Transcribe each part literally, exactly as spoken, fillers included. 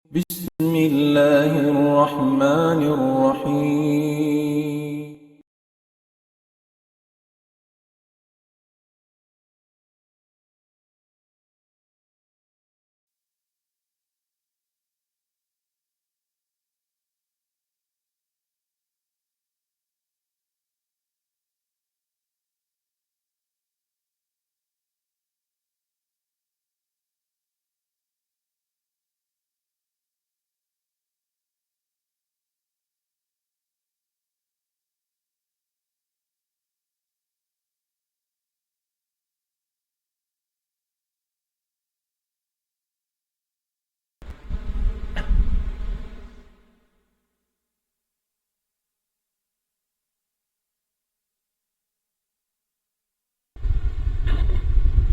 بسم الله الرحمن الرحيم.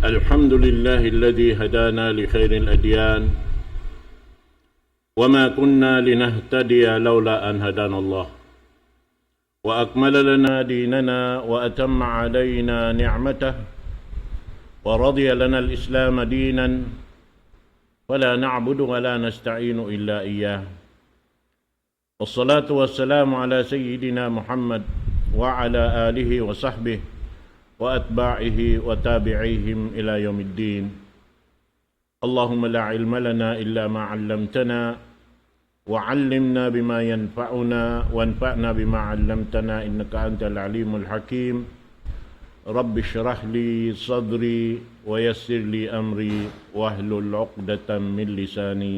الحمد لله الذي هدانا لخير الأديان، وما كنا لنهتدي لولا أن هدانا الله، وأكمل لنا ديننا، وأتم علينا نعمته، ورضي لنا الإسلام دينا، فلا نعبد ولا نستعين إلا إياه. والصلاة والسلام على سيدنا محمد وعلى آله وصحبه وأتباعه وتابعيهم إلى يوم الدين. اللهم لا علم لنا إلا ما علمتنا، وعلمنا بما ينفعنا، وانفعنا بما علمتنا، إنك أنت العليم الحكيم. رب اشرح لي صدري، ويسر لي أمري، واحلل عقدة من لساني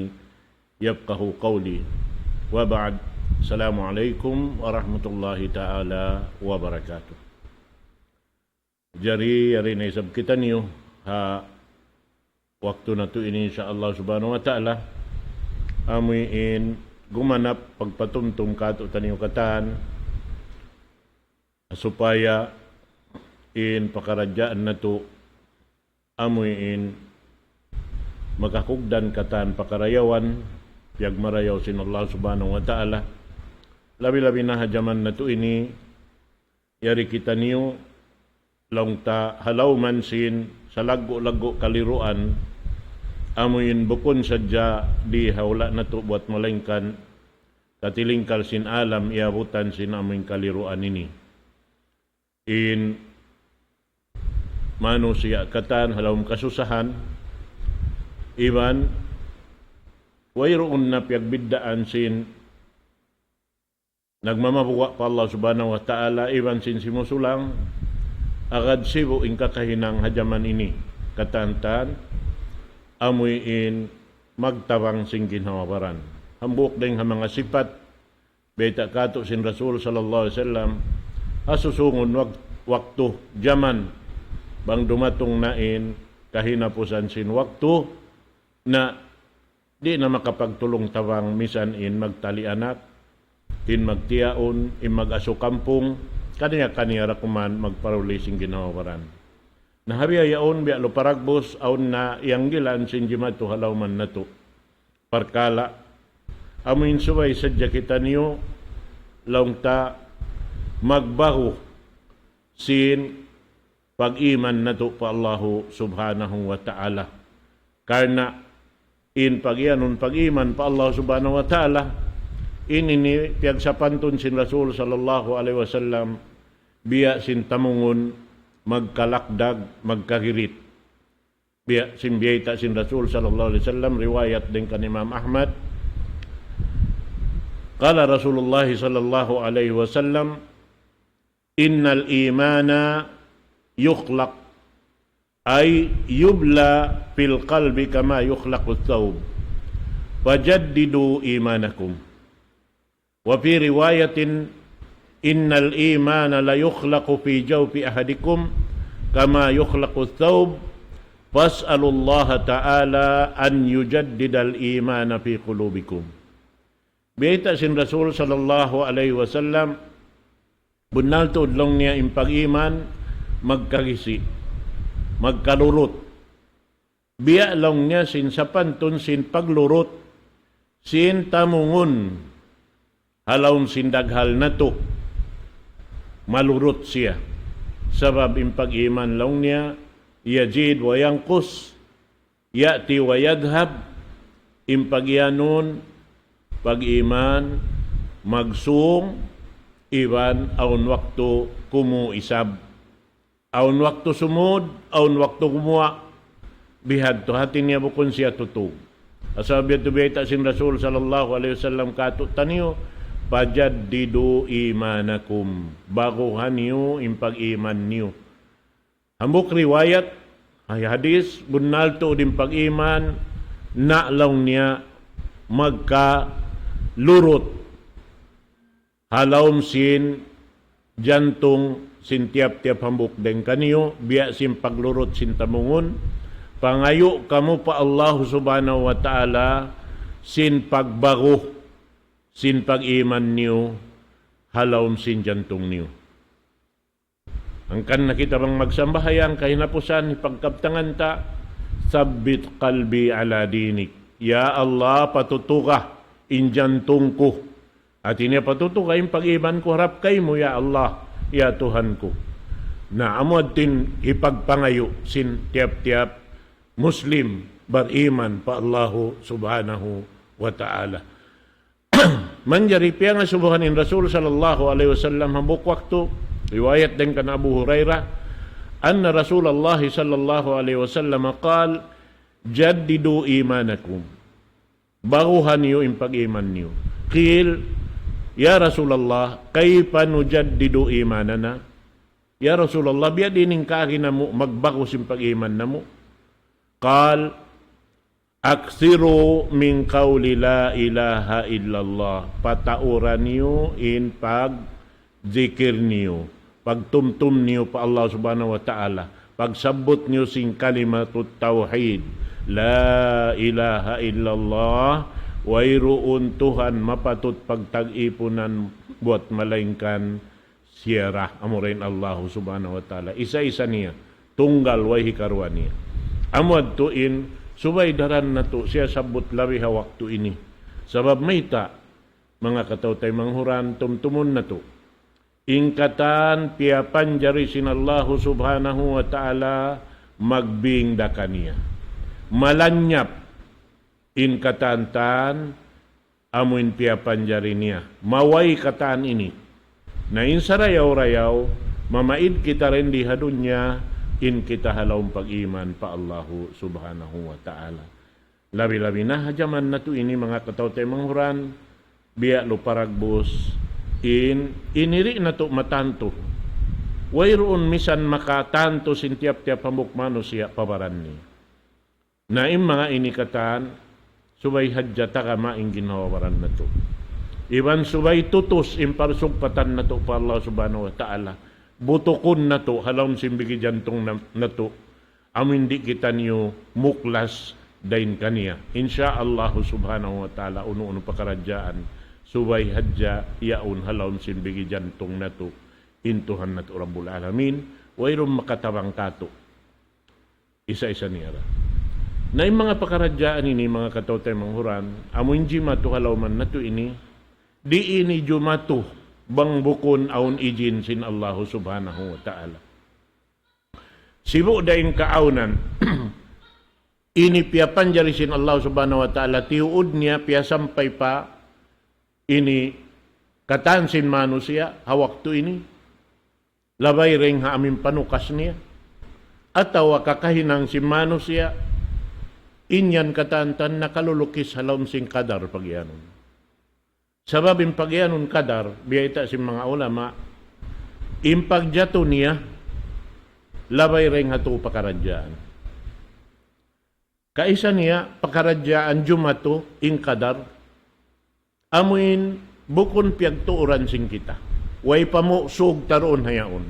يفقهوا قولي. وبعد. السلام عليكم ورحمة الله تعالى وبركاته. Jari, yari na isab kitaniyu ha waktu natu' ini, insya Allah subhanahu wa ta'ala, amuin gumanap pagpatumtum kātu'niyu katān, supaya in pakaradjaan natu' amuin makakugdan katān pakarayawan, piyagmarayaw sin Allah subhanahu wa ta'ala. Labi-labi na ha jaman natu' ini, yari kitaniyu laung ta ha lawm sin salaggu'-laggu' kaliruan, amuin bukun sadja di ha hula' natu' buwat malaingkan katilingkal sin alam iyabutan sin amuin kaliruan ini. In manusiya' katān ha lawm kasusahan, iban wayruun na piyagbiddaan sin nagmamabuga' pa Allah subhanahu wa ta'ala, iban sin simusulang, agad sibu' in kakahinang ha jaman ini, katān-katān, amuin magtabang sin ginhawa-baran. Hambuuk dayn ha manga sipat, bayta' kātu' sin Rasul sallallahu alayhi wasallam, ha susungun wak-, waktu, jaman, bang dumatung na in kahinapusan sin waktu, na di' na makapagtulung-tabang misan in magtali anak, in magtiyaun, in mag-asu kampung, kaniya-kaniya da kuman magparuli sin ginhawa-baran. Na ha biya' yaun, biya' lupa dagbus, awn na iyanggilan sin jimatu ha lawm natu'. Parkala', amuin subay sadja kitaniyu laung ta magbagu sin pag-iman natu' pa Allahu subhanahu wa ta'ala. Karna' in pagiyanun pag-iman pa Allah subhanahu wa ta'ala, in ini piyagsapantun sin Rasul sallallahu alayhi wasallam, biya' sin tamungun magkalakdag, magkagirit. Biya' sin biyayta' sin Rasul sallallahu alayhi wasallam, riwayat dayn kan Imam Ahmad. قال رسول الله صلى الله عليه وسلم: إن الإيمان يخلق، أي يبلى في القلب كما يخلق الثوب، فجددوا إيمانكم. وفي رواية: إن الإيمان ليخلق في جوف أحدكم كما يخلق الثوب، فاسألوا الله تعالى أن يجدد الإيمان في قلوبكم. Biyayta' sin Rasul sallallahu alayhi wasallam, bunnal tuud laung niya in pag-iman magkagisi', magkalurut. Biya' laung niya sin sapantun sin paglurut sin tamungun ha lawm sin daghal natu', malurut siya. Sabab in pag-iman laung niya, يزيد وينقص، يأتي ويذهب، In pagiyanun, pag-iman, magsung, iban awn waktu kumu' isab. Awn waktu sumud, awn waktu gumuwa'. Bihadtu hati niya bukun siya tutug. Sabab yadtu bayta' sin Rasul sallallahu alayhi wasallam kātu'niyu, "Fajaddidu imanakum." Baguhan niyu in pag-iman niyu. Hambuuk riwayat, ay hadis, bunnal tuud in pag-iman, na laung niya magkalurut ha lawm sin jantung sin tiyap-tiyap hambuuk dayn kaniyu, biya' sin paglurut sin tamungun, pangayu' kamu pa Allah Subhanahu wa Ta'ala sin pagbagu sin pag-iman niyu ha lawm sin jantung niyu. Hangkan na kita bang magsambahayang kahinapusan, hipagkabtangan ta, "Thabbit qalbi ala dinik." Ya Allah, patutuga in jantung ku. Hati niya patutuga in pag-iman ku harap kaymu, ya Allah, ya Tuhan ku. Na amu yadtu in hipagpangayu' sin tiyap-tiyap Muslim bariman pa Allahu Subhanahu wa Ta'ala. Manjari piyangasubuhan in Rasul sallallahu alayhi wasallam hambuuk waktu, riwayat dayn kan Abu Hurairah, أن رسول الله صلى الله عليه وسلم قال: جددوا إيمانكم. Baguhan niyu in pag-iman niyu. قيل: يا رسول الله، كيف نجدد إيماننا؟ Ya Rasulullah, biya' diin in kaagi namu' magbagu sin pag-iman namu'? قال: أكثروا من قول لا إله إلا الله. Pataura niyu in pagzikir niyu, pagtumtum niyu pa Allah Subhanahu wa Ta'ala, pagsabbut niyu sin kalimatut tawhid, لا إله إلا الله, wayruun Tuhan mapatut pagtag-ipunan buat malaingkan siya ra, amura in Allahu Subhanahu wa Ta'ala. Isa-isa niya, tunggal, way hikaruwa niya. Amu yadtu in subay daran natu' siya sabbut labi ha waktu ini. Sabab mayta', manga kataw-taymanghuran, tumtumun natu'. In katan piyapanjari sin Allahu Subhanahu wa Ta'ala magbing da kaniya. Malanyap in katan-katan amu in piyapanjari niya. Maway katan ini. Na in sarayaw-rayaw, mamaid kita dayn di ha dunya, in kita ha lawm pag-iman pa Allahu Subhanahu wa Ta'ala. Labi-labi na ha jaman natu' ini, manga kataw-taymanghuran, biya' lupa dagbus, in, ini di' natu' matantu. Wayruun misan makatantu sin tiyap-tiyap hambuuk manusiya' pa baran niya. Na in manga ini katan, subay hadja tagama in ginhawa-baran natu'. Iban subay tutus in parsugpatan natu' pa Allah Subhanahu wa Ta'ala. Butukun natu', ha lawm sin bigi jantung na-, natu'. Amu in di' kitaniyu muklas dayn kaniya. Insya Allah Subhanahu wa Ta'ala, unu-unu pakaradjaan, subay hadja yaun ha lawm sin bigi jantung natu'. In Tuhan natu' Rabbul Alamin, wayruun makatabang kātu'. Isa-isa niya ra. Na in manga pakaradjaan ini, manga kataw-taymanghuran, amu in jimatu ha lawman natu' ini, di' ini jumatu bang bukun awn ijin sin Allahu Subhanahu wa Ta'ala. Sibu' da in kaawnan, ini piyapanjari sin Allahu Subhanahu wa Ta'ala, tiyuud niya piyasampay pa ini katan sin manusiya' ha waktu ini. Labay dayn ha amu in panukas niya, atawa kakahinang sin manusiya', in yan katan-katan nakalulukis ha lawm sin kadar pagiyanun. Sabab in pagiyanun kadar, biyayta' sin manga ulama, in pagjatu niya, labay dayn ha tū pakaradjaan. Kaisa niya, pakaradjaan jumatu in kadar, amu in bukun piyagtuuran sin kita. Way pamusug ta duun ha yaun.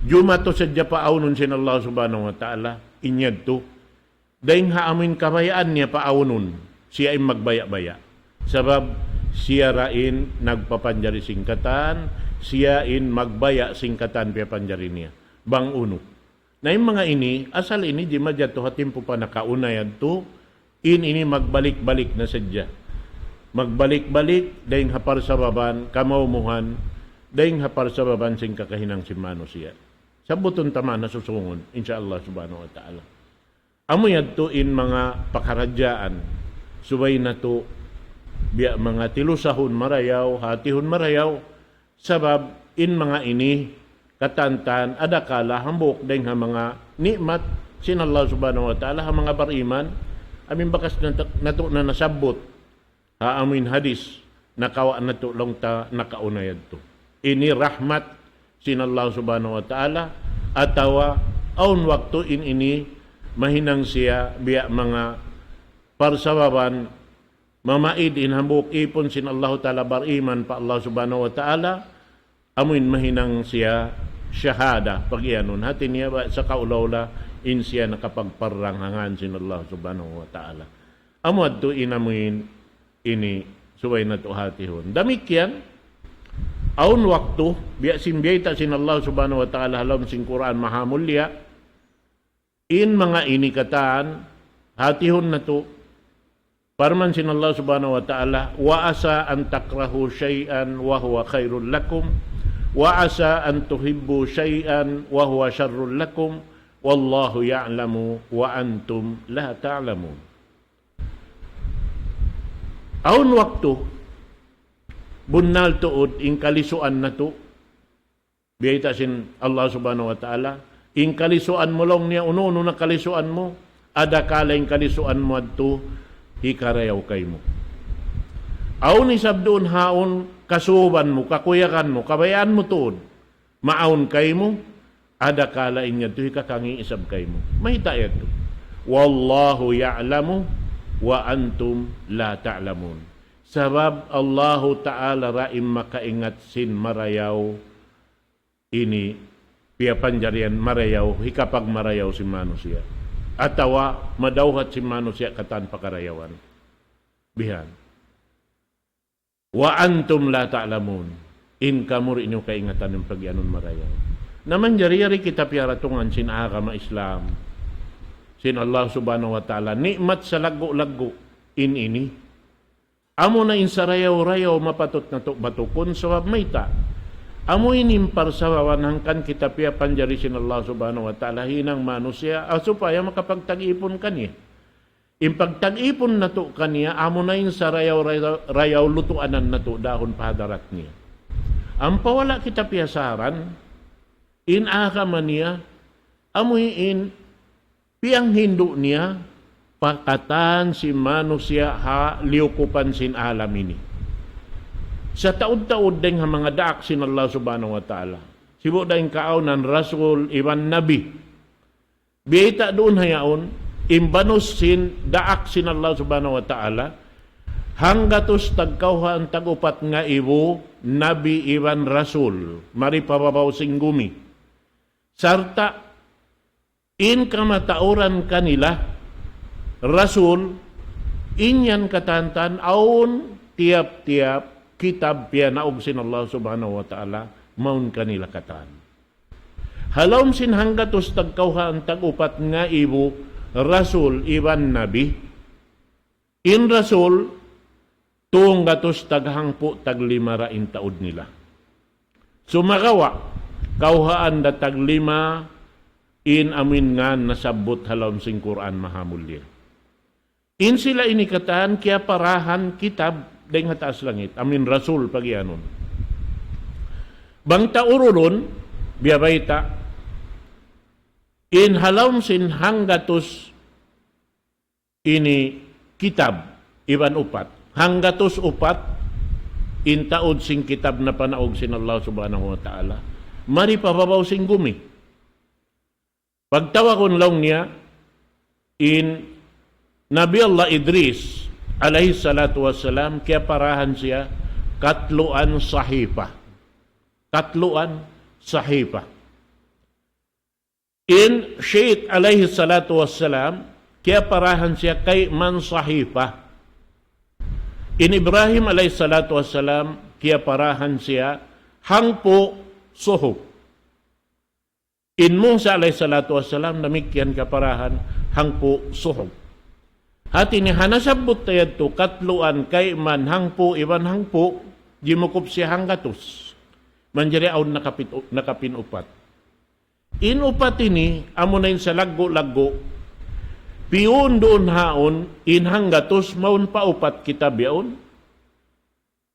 Jumatu sadja paawnun sin Allah Subhanahu wa Ta'ala, in yadtu. Dayn ha amu in kabayaan niya paawnun, siya in magbaya'-baya'. Sabab siya ra in nagpapanjari sin katan, siya in magbaya' sin katan piyapanjari niya. Bang unu. Na in manga ini, asal ini di' majatu ha timpu pa nakauna yadtu, in ini magbalik-balik na sadja. Magbalik-balik, dayn ha parsababan, kamaumuhan, dayn ha parsababan sin kakahinang sin manusiya'. Sabbutun ta man ha susungun, insya Allah Subhanahu wa Ta'ala. Amu yadtu in manga pakaradjaan. Subay natu' biya' manga tilusahun marayaw, hatihun marayaw, sabab in manga ini katantan adakala hambuuk dayn ha manga ni'mat sin Allah Subhanahu wa Ta'ala ha manga bariman, amu in bakas natu', natu' na nasabbut ha amu in hadis, nakawa' natu' laung ta nakauna yadtu. Ini rahmat sin Allah Subhanahu wa Ta'ala, atawa awn waktu in ini mahinang siya biya' manga parsababan mamaid in hambuuk ipun sin Allahu Ta'ala bariman pa Allah Subhanahu wa Ta'ala, amu in mahinang siya shahada, pagiyanun. Hati niya ba sa kaula-ula in siya nakapagparrang ha ngan sin Allah Subhanahu wa Ta'ala. Amu yadtu in amu in ini subay natu' hatihun. Damikkiyan, awn waktu, biya' sin biyayta' sin Allah Subhanahu wa Ta'ala ha lawm sin Qur'an Mahamulliya, in manga ini katan, hatihun natu', parman sin Allah Subhanahu wa Ta'ala, وعسى أن تكرهوا شيئا وهو خير لكم، وعسى أن تحبوا شيئا وهو شر لكم، والله يعلم وأنتم لا تعلمون. Awn waktu, bunnal tuud in kalisuan natu', biyayta' sin Allah Subhanahu wa Ta'ala, in kalisuan mu laung niya, unu-unu na kalisuan mu, adakala in kalisuan mu yadtu, hikarayaw kaymu. Awn isab duun ha awn kasuuban mu, kakuyagan mu, kabayaan mu tuud, maawn kaymu, adakala in yadtu hikakangi' isab kaymu. Mayta' yadtu? والله يعلم وأنتم لا تعلمون. Sabab Allahu Ta'ala ra in makaingat sin marayaw ini piyapanjarihan marayaw, hikapagmarayaw sin manusiya'. Atawa madawhat sin manusiya' katan pakarayawan. Bihan. وأنتم لا تعلمون. In kamu di' niyu kaingatan in pagiyanun marayaw. Na manjari yari kita piyaratungan sin agama Islam, sin Allah Subhanahu wa Ta'ala, ni'mat salaggu'-laggu' in ini. Amu na in sarayaw-rayaw mapatut natu' batukun sabab mayta'. Amu ini in parsababan hangkan kita piyapanjari sin Allah Subhanahu wa Ta'ala hinang manusiya', ah, supaya makapagtag-ipun kaniya. In pagtag-ipun natu' kaniya, amu na in sarayaw-rayaw, rayaw lutuanan natu' dahun pa hadarat niya. Ampa wala' kita piyasaran, in agama niya, amu in piyanghindu' niya pa katan sin manusiya' ha liyukupan sin alam ini. Sataud-taud dayng ha manga daak sin Allah Subhanahu wa Ta'ala. Sibu' da in kaawnan rasul iban nabi. Biyayta' duun ha yaun, in banus sin daak sin Allah Subhanahu wa Ta'ala, hanggatus tagkawhaan tag-upat ngaibu nabi iban rasul, mari pa babaw sin gumi. Sarta' in kamatauran kanila, rasul, in yan katantan awn tiyap-tiyap kitab piyanaug sin Allah Subhanahu wa Ta'ala, mawn kanila katan. Ha lawm sin hanggatus tagkawhaan tag-upat ngaibu rasul iban nabi. In rasul, tunggatus taghangpu' taglima ra in taud nila. Sumagawa', kawhaan da taglima in amuin ngan nasabbut ha lawm sin Qur'an Mahamulliya. In sila ini katan kiyaparahan kitab dayng ha taas langit, amuin rasul pagiyanun. Bang ta urulun, biya' bayta', in ha lawm sin hanggatus ini kitab, iban upat. Hanggatus upat, in taud sin kitab napanaug sin Allah Subhanahu wa Ta'ala. Mari pa babaw sin gumi. Pagtawagun laung niya, in Nabi Allah Idris, alayhi salatu wassalam, kiyaparahan siya katluan sahifa. Katluan sahifa. In Syith alayhi salatu wassalam, kiyaparahan siya kayman sahifa. In Ibrahim alayhi salatu wassalam, kiyaparahan siya hangpu' suhuf. In Musa alayhi salatu wassalam, damikkiyan kiyaparahan hangpu' suhuf. Hati niya ha nasabbut ta yadtu, katluan, kayman, hangpu', iban hangpu', jimukup siya hanggatus. Manjari awn nakapit-, nakapinupat. In upat ini, amuna in salaggu'-laggu'. Piyun duun haun in hanggatus mawn pa upat kitab yaun.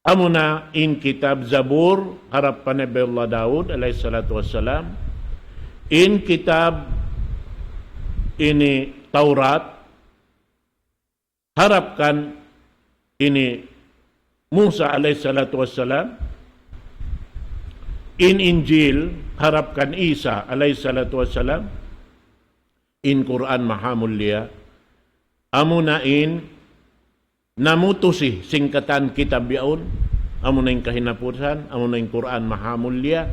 Amuna in kitab Zabur, harap pa Nabi Allah Daud, alayhi salatu wassalam. In kitab ini Taurat, harap kan ini Musa alayhi salatu wassalam. In Injil, harap kan Isa alayhi salatu wassalam. In Qur'an mahamulliya. Amuna in namutusi sin katan kitab yaun, amuna in kahinapusan, amuna in Qur'an mahamulliya,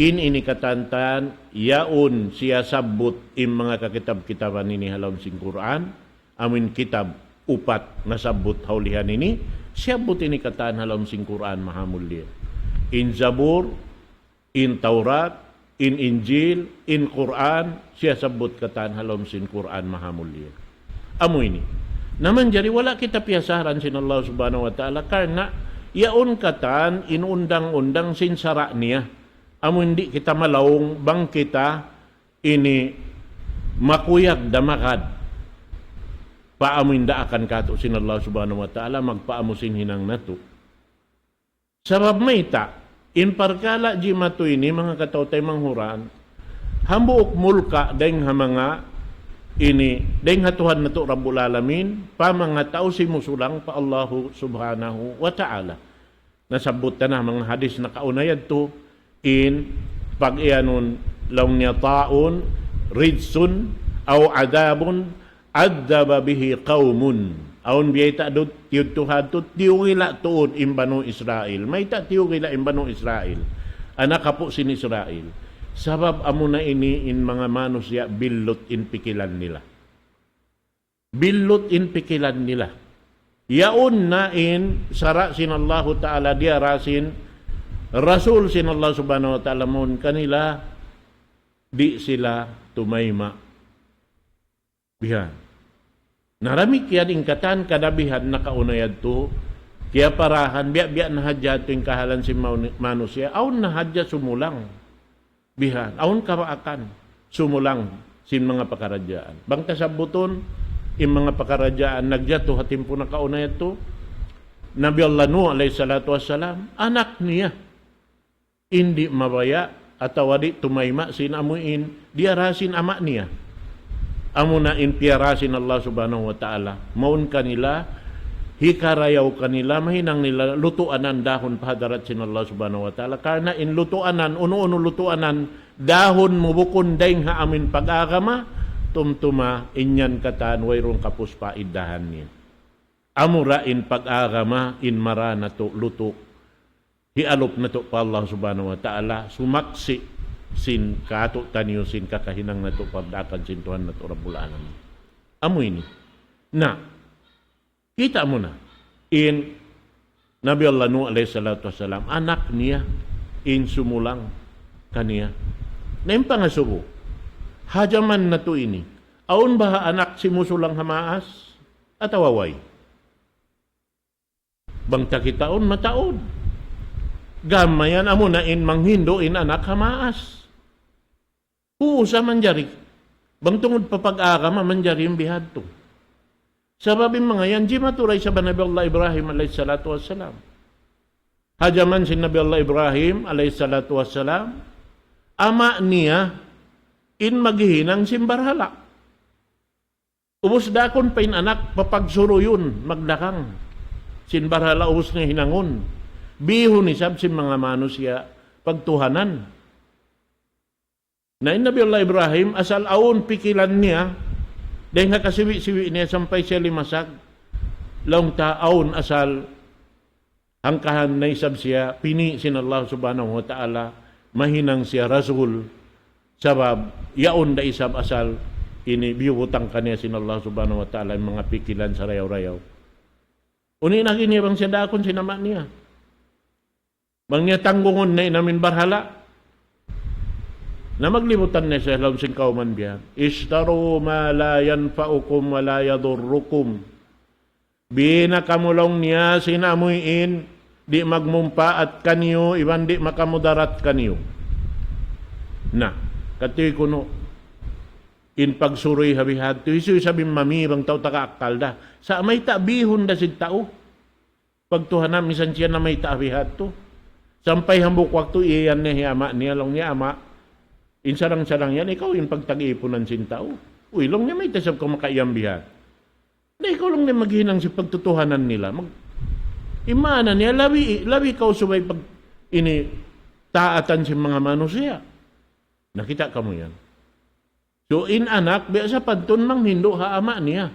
in ini katan-katan, yaun siyabbut in manga kakitab-kitaban ini ha lawm sin Qur'an, amun kitab upat nasabbut ha ulihan ini, siyabbut ini katan ha lawm sin Qur'an mahamulliya. In Zabur, in Taurat, in Injil, in Qur'an, siyabbut katan ha lawm sin Qur'an mahamulliya. Amu ini. Na manjari wala' kita piyasaran sin Allah Subhanahu wa Ta'ala karna' yaun katan in undang-undang sin sara' niya. Amu di' kita malaung bang kita ini makuyag damagad pa amu in daakan katu' sin Allah Subhanahu wa Ta'ala, magpaamu sin hinang natu'. Sabab mayta', in parkala' jimatu ini, manga kataw-taymanghuran, hambuuk mulka' dayng ha manga ini, dayng ha Tuhan natu' Rabbul Alamin, pa manga tau simusulang pa Allahu Subhanahu wa Ta'ala. Nasabbut ta na manga hadis nakauna yadtu, in pag-iyanun laung niya ta'un, rijsun, aw adabun, adzaba bihi qawmun. Awn biyayta' dut, tiyudtu hadtu, tiyugila' tuud in Banu Israil. Mayta' tiyugila' in Banu Israil? Anak apu' sin Israil. Sabab amuna ini in manga manusiya' billut in pikilan nila. Billut in pikilan nila. Yaun na in sara' sin Allahu Ta'ala diyara sin Rasul sin Allah Subhanahu wa Ta'ala mawn kanila, di' sila tumayma'. Bihan. Na damikkiyan in katan kanabihan nakauna yadtu, kiyaparahan, biya'-biya' na hadja yadtu in kahalan sin maun-, manusiya', awn na hadja sumulang. Bihan, awn kabaakan, sumulang sin manga pakaradjaan. Bang ta sabbutun, in manga pakaradjaan nagjatu ha timpu nakauna yadtu, Nabi Allah Nuh alayhi salatu wassalam, anak niya. In di' mabaya' atawa di' tumayma' sin amu in diyara sin ama' niya. Amuna in piyara sin Allah Subhanahu wa Ta'ala. Mawn kanila, hikarayaw kanila, mahinang nila lutuanan dahun pa hadarat sin Allah Subhanahu wa Ta'ala. Karna' in lutuanan, unu-unu lutuanan, dahun mu bukun dayng ha amu in pag-agama, tumtuma in yan katan, wayruun kapus pa iddahan niya. Amura in pag-agama, in mara natu' lutu'. Hialup natu' pa Allah Subhanahu wa Ta'ala, sumaksi' sin katu'niyu, sin kakahinang natu' pagdaakan sin Tuhan natu' Rabbul Alamin. Amu ini. Na, kita' mu na. In Nabi Allah Nuh alayhi salatu wassalam, anak niya, in sumulang kaniya. Na in pangasubu, ha jaman natu' ini, awn baha' anak simusulang ha maas? Atawa way? Bang ta kitaun mataud. Gam mayan amuna in manghindu' in anak ha maas. Uu, sa' manjari. Bang tungud pa pag-agama manjari in bihadtu. Sabab in manga yan, jimatu da isab ha Nabi Allah Ibrahim alayhi salatu wassalam. Ha jaman sin Nabi Allah Ibrahim alayhi salatu wassalam, ama' niya in maghihinang sin barhala'. Ubus dakun pa in anak, papagsuruyun, magdagang. Sin barhala' ubus niya hinangun. Bihun isab sin manga manusiya' pagtuhanan. Na in Nabi Allah Ibrahim, asal awn pikilan niya, dayng ha kasiwi'-siwi' niya sampay siya limasag. Laung ta awn asal hangkahan na isab siya pini' sin Allah Subhanahu wa Ta'ala, mahinang siya Rasul, sabab yaun da isab asal ini biyubutang kaniya sin Allah Subhanahu wa Ta'ala in manga pikilan sarayaw-rayaw. Unu in agi niya bang siya daakun sin ama' niya? Bang niya tanggungun na in amu in barhala'. Na maglibutan na siya ha lawm sin kawman biya'. اشتروا ما لا ينفعكم ولا يضركم. Bī na kamu laung niya sin amu in di' magmumpaat kaniyu, iban di' makamudarat kaniyu. Na, katuy kunu', in pagsuruy ha bihadtu, hisiyu isab in mami bang tau taga akkal da. Sa' mayta' bihun da sin tau. Pagtuhanan, misan siya na mayta' ha bihadtu. Sampay hambuuk waktu iyan niya hi ama' niya, laung niya, "Ama', in sarang-sarang yan, ikaw in pagtag-ipunan sin tau. Uy," laung niya, "mayta' isab kaw makaiyam bihan? Na ikaw laung niya maghinang sin pagtutuhanan nila. Mag-, in maana niya, labi, labi kaw subay pag ini taatan sin manga manusiya'." Nakita' kamu yan. So, in anak, biya' sapantun manghindu' ha ama' niya.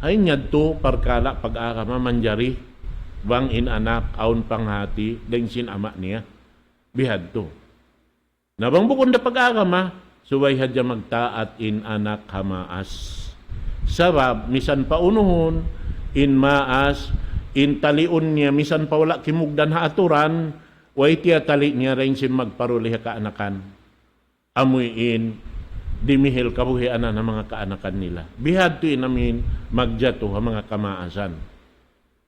Ay, niya yadtu parkala' pag-agama manjari bang in anak awn panghati dayn sin ama' niya. Bihadtu. Na bang bukun da pag-agama, subay hadja magtaat in anak ha maas. Sabab, misan pa unuhun, in maas, in taliun niya, misan pa wala' kimugdan ha aturan, way tiyatali niya dayn sin magparuli ha kaanakan. Amuin dimihil kabuhianan ha manga kaanakan nila. Bihadtu in amin magjatu ha manga kamaasan.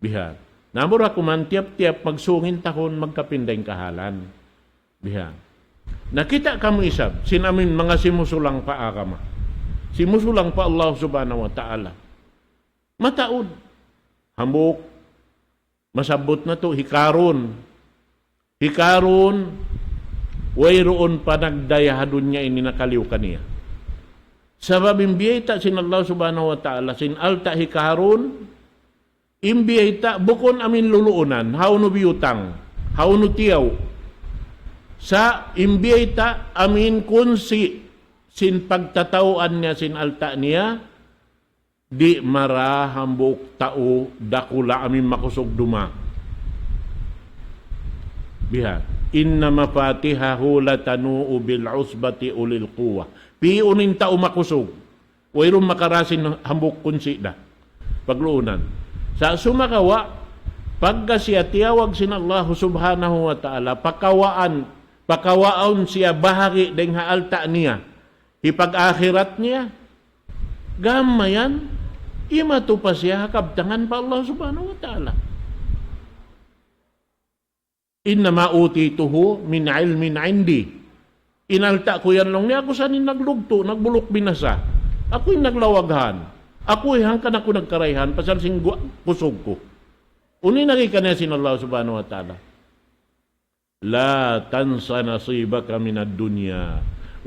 Bihadtu. Na amura kuman tiyap-tiyap magsūng in tahun magkapinda in kahalan. Bihadtu. Nakita' kamu isab, sin amin manga simusulang pa agama. Simusulang pa Allah Subhanahu wa Ta'ala. Mataud. Hambuuk, masabbut natu', hi Karun. Hi Karun, wayruun panagdaya ha dunya ini nakaliyu kaniya. Sabab in biyayta' sin Allah Subhanahu wa Ta'ala, sin alta' hi Karun, in biyayta' bukun amin luluunan, hawnu biyutang, hawnu tiyaw. Sa' in biyayta' amin kunsi sin pagtatawuan niya sin alta' niya, di' mara hambuuk tau dakula' amin makusug duma. Biha, إن مفاتحه لتنوء بالعصبة أولي القوة. Pi'un in tau makusug. Wayruun makarasin hambuuk kunsi da. Pagluunan. Sa' sumagawa', pagka siya tiyawag sin Allah Subhanahu wa Ta'ala, pakawaan, pakawaun siya bahagi' dayn ha alta' niya. Hipag-akhirat niya, gam mayan, imatu pa siya ha kabtangan pa Allah Subhanahu wa Ta'ala. إنما أوتيته على علم عندي. In alta' ku yan laung niya, aku sa in naglugtu', nagbuluk binasa. Aku in naglawaghan. Aku in hangkan aku nagkarayahan, pasal sin gu-, kusug ku. Unu in agi kaniya sin Allah Subhanahu wa Ta'ala. لا تنس نصيبك من الدنيا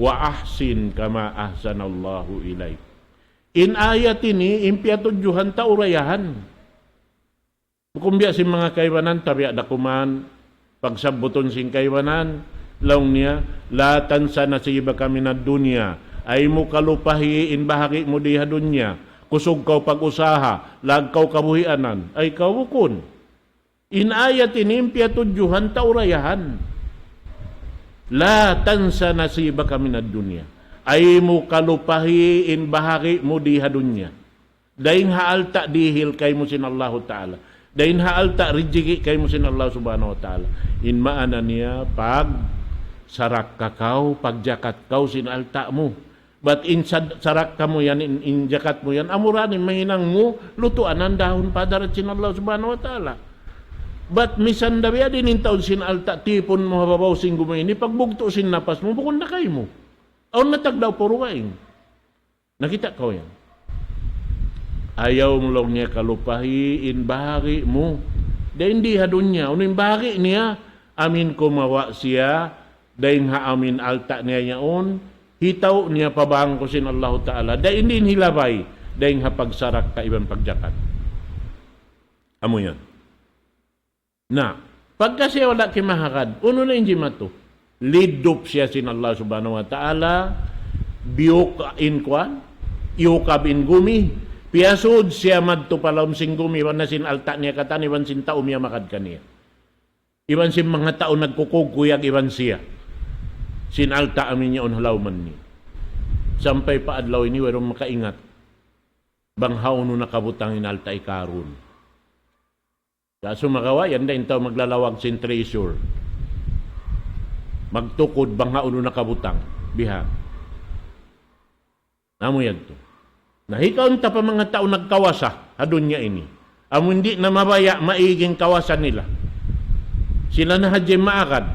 وأحسن كما أحسن الله إليك. In ayat ini, in piyatudjuhan ta urayahan. Bukun biya' sin manga kaibanan, tabiya' da kuman, pagsabbutun sin kaibanan, laung niya, لا تنس نصيبك من الدنيا. Ay mu kalupahi in bahagi' mu di ha dunya. Kusug kaw pag-usaha, lag kaw kabuhianan. Ay kaw bukun. In ayat ini in piyatudjuhan ta urayahan. لا تنس نصيبك من الدنيا. Ay mu kalupahi in bahagi' mu di ha dunya. Dayn ha alta' dihil kaymu sin Allahu Ta'ala. Dayn ha alta' rijiki' kaymu sin Allah Subhanahu wa Ta'ala. In maana niya, pagsarakka kaw, pagjakat kaw sin alta' mu. Bat in sad-, sarakka mu yan, in, in jakat mu yan, amura in mahinang mu, lutuanan dahun pa hadarat sin Allah Subhanahu wa Ta'ala. Bat misan da biya' diin in taud sin alta' tipun mu ha babaw sin gumi ini, pagbugtu' sin napas mu, bukun na kaymu. Awn na tagdaw pa dugaing. Nakita' kaw yan. Ayaw mu laung niya kalupahi in bahagi' mu. Dayn di ha dunya, unu in bahagi' niya, amin kumawa' siya, dayn ha amin alta' niya yaun, hitaw niya pa bangku sin Allahu Ta'ala, dayn di in hilabay, dayn ha pagsarakka iban pagjakat. Amu yan. Na, pagka siya wala' kimahagad, unu na in jimatu? Lidup siya sin Allah Subhanahu wa Ta'ala, biyuk in kuwan, iyukab in gumi, piyasud siya madtu pa lawm sin gumi, iban na sin alta' niya katan, iban sin tau miyamagad kaniya. Iban sin manga tau nagkukuyag-kuyag iban siya. Sin alta' amin yaun ha lawman niya. Sampay pa adlaw ini, wayruun makaingat bang hawnu nakabutang in alta' hi Karun. Sa' sumagawa', yan da in tau maglalawag sin treasure. Magtukud bang hawnu nakabutang. Biha. Amu yadtu. Na, hikaun ta pa manga tau nagkawasa ha dunya ini. Amu in di' na mabaya' maig in kawasa nila. Sila na hadja in maagad.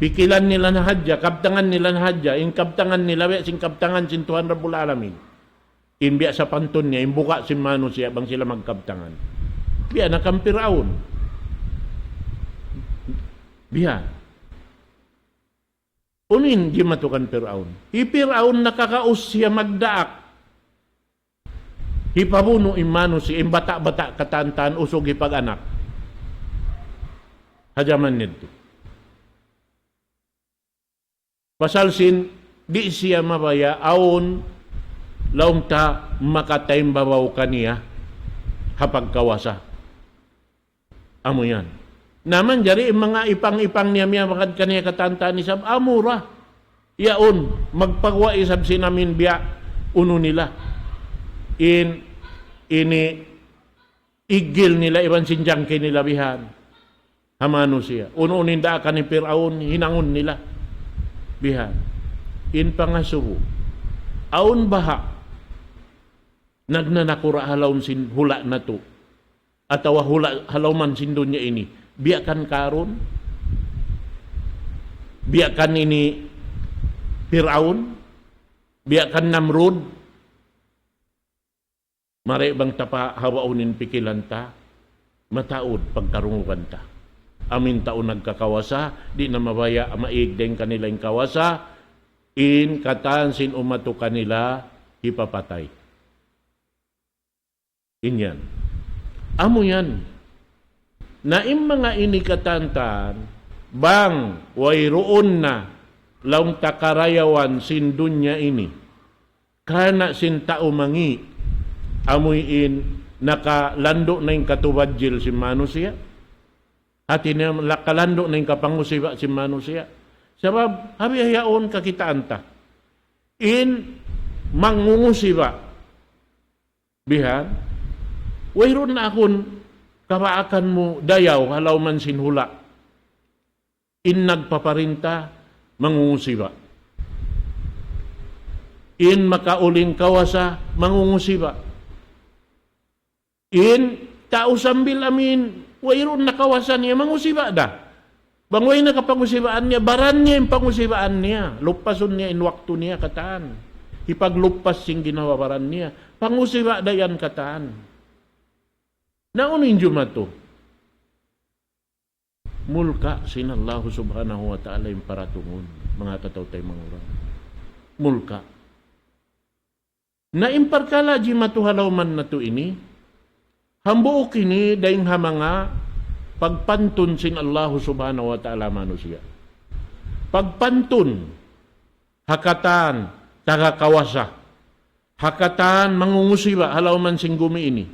Pikilan nila na hadja, kabtangan nila na hadja, in kabtangan nila, biya' sin kabtangan sin Tuhan Rabbul Alamin. In biya' sapantun niya, in buka' sin manusiya' bang sila magkabtangan. Biya' na kan Piraun. Biya'. Unu in jimatu kan Piraun? Hi Piraun nakakaus siya magdaak. Hipabunu' in manusiya', in bata'-bata' katantan usug hipag-anak. Ha jaman niya yadtu. Pasal sin, di' siya mabaya' awn laung ta makataimbabaw kaniya ha pagkawasa. Amu yan. Na manjari in manga ipang-ipang niya miyamagad kaniya katantan isab, amura. Yaun, magpaguwa' isab sin amin biya' unu nila. In, ini, igil nila iban sin jangki nila bihan. Ha manusiya'. Unu-unu in daakan hi Piraun, hinangun nila. Bihan. In pangasubu. Awn baha' nagnanakura' ha lawm sin hula' natu'. Atawa hula' ha lawman sin dunya ini. Biya' kan Karun. Biya' kan ini Piraun. Biya' kan Namrud. Mari bang ta pahawaun in pikilan ta, mataud pagkarungugan ta. Amin tau nagkakawasa, di' na mabaya' maig dayn kanila in kawasa, in katan sin umatu kanila hipapatay. In yan. Amu yan. Na in manga ini katantan, bang wayruun na laung ta karayawan sin dunya ini. Karna' sin tau mangi', amuin nakalandu' na in katubadjil sin manusiya'. Hati niya, nakalandu' na in kapangusiba' sin manusiya'. Sabab, ha bihaun kakitaan ta. In mangungusiba'. Bihan, wayruun na akun kabaakan mu dayaw ha lawman sin hula'. In nagpaparinta, mangungusiba'. In makauling kawasa, mangungusiba'. In tau sambil amin, wayruun na kawasa niya, mangusiba' da. Bang way na kapangusibaan niya, baran niya in pangusibaan niya. Lupasun niya in waktu niya katan. Hipagluppas sin ginhawa-baran niya. Pangusiba' da yan katan. Na unu in jumatu? Mulka' sin Allahu Subhanahu wa Ta'ala in paratungun, manga kataw-taymanghuran. Mulka'. Na in parkala' jimatu ha lawman natu' ini, hambuuk ini dayng ha manga pagpantun sin Allahu Subhanahu wa Ta'ala manusiya'. Pagpantun, ha katan, taga kawasa, ha katan mangungusiba' ha lawman sin gumi ini.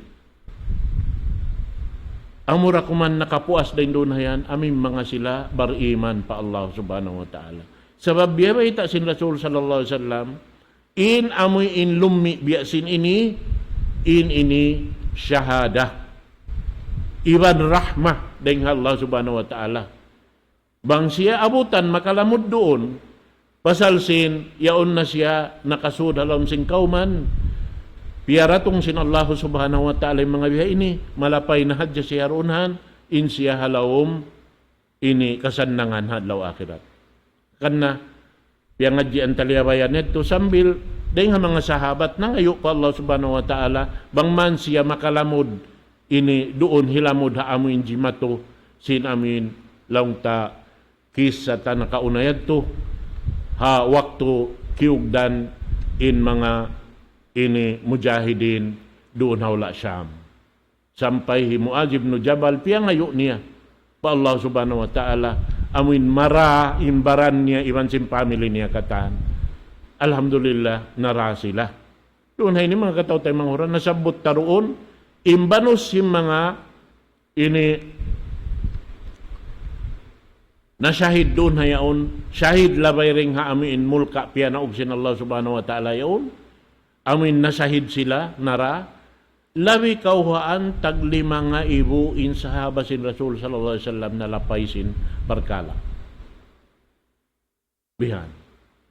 Amura kuman nakapuas dayn duun ha yan, amu in manga sila bariman pa Allah Subhanahu wa Ta'ala. Sabab biya' bayta' sin Rasul sallallahu alayhi wasallam, in amu in lummi' biya' sin ini, in ini shahada. Iban rahmah dayn ha Allah Subhanahu wa Ta'ala. Bang siya abutan makalamud duun, pasal sin yaun na siya nakasud ha lawm sin kawman, piyaratung sin Allahu Subhanahu wa Ta'ala in manga biha ini, malapay na hadja siya duun han, in siya ha lawm ini kasannangan ha adlaw akhirat. Karna' piyangadjian ta liyabayan yadtu sambil dayng ha manga sahabat nangayu' pa Allah Subhanahu wa Ta'ala, bang man siya makalamud ini duun hilamud ha amu in jimatu sin amu in laung ta kissa ta nakauna yadtu ha waktu kiyugdan in manga ini mujahidin duun ha hula' Sham. Sampay hi Muadh ibn Jabal piyangayu' niya pa Allah Subhanahu wa Ta'ala, amu in mara in baran niya iban sin family niya katan. Alhamdulillah, nara sila. Duun ha ini manga kataw-taymanghuran, nasabbut ta duun, in banus sin manga ini nashahid duun ha yaun, shahid labay dayng ha amu in mulka' piyanaug sin Allah Subhanahu wa Ta'ala yaun, amu in nashahid sila, nara, labi kawhaan tag lima ngaibu in sahaba sin Rasul sallallahu alayhi wasallam nalapay sin parkala'. Bihan.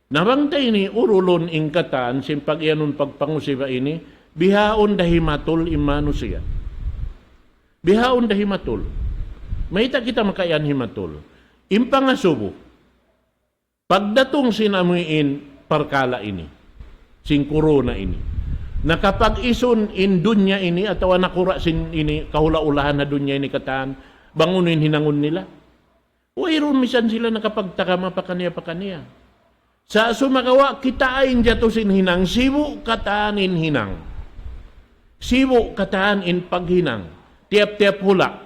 Na bang ta ini urulun in katan sin pag-iyanun pagpangusiba' ini, bihaun da himatul in manusiya'. Bihaun da himatul. Mayta' kita makaiyan himatul? In pangasubu. Pagdatung sin amuin parkala' ini, sin corona ini, nakapag-isun in dunya ini, atawa nakura' sin ini, kahula'-hulahan ha dunya ini katan, bang unu in hinangun nila. Wayruun misan sila nakapagtagama pakaniya-pakaniya. Sa' sumagawa' kitaa in jatu sin hinang, sibu' katan in hinang. Sibu' katan in paghinang. Tiyap-tiyap hula'.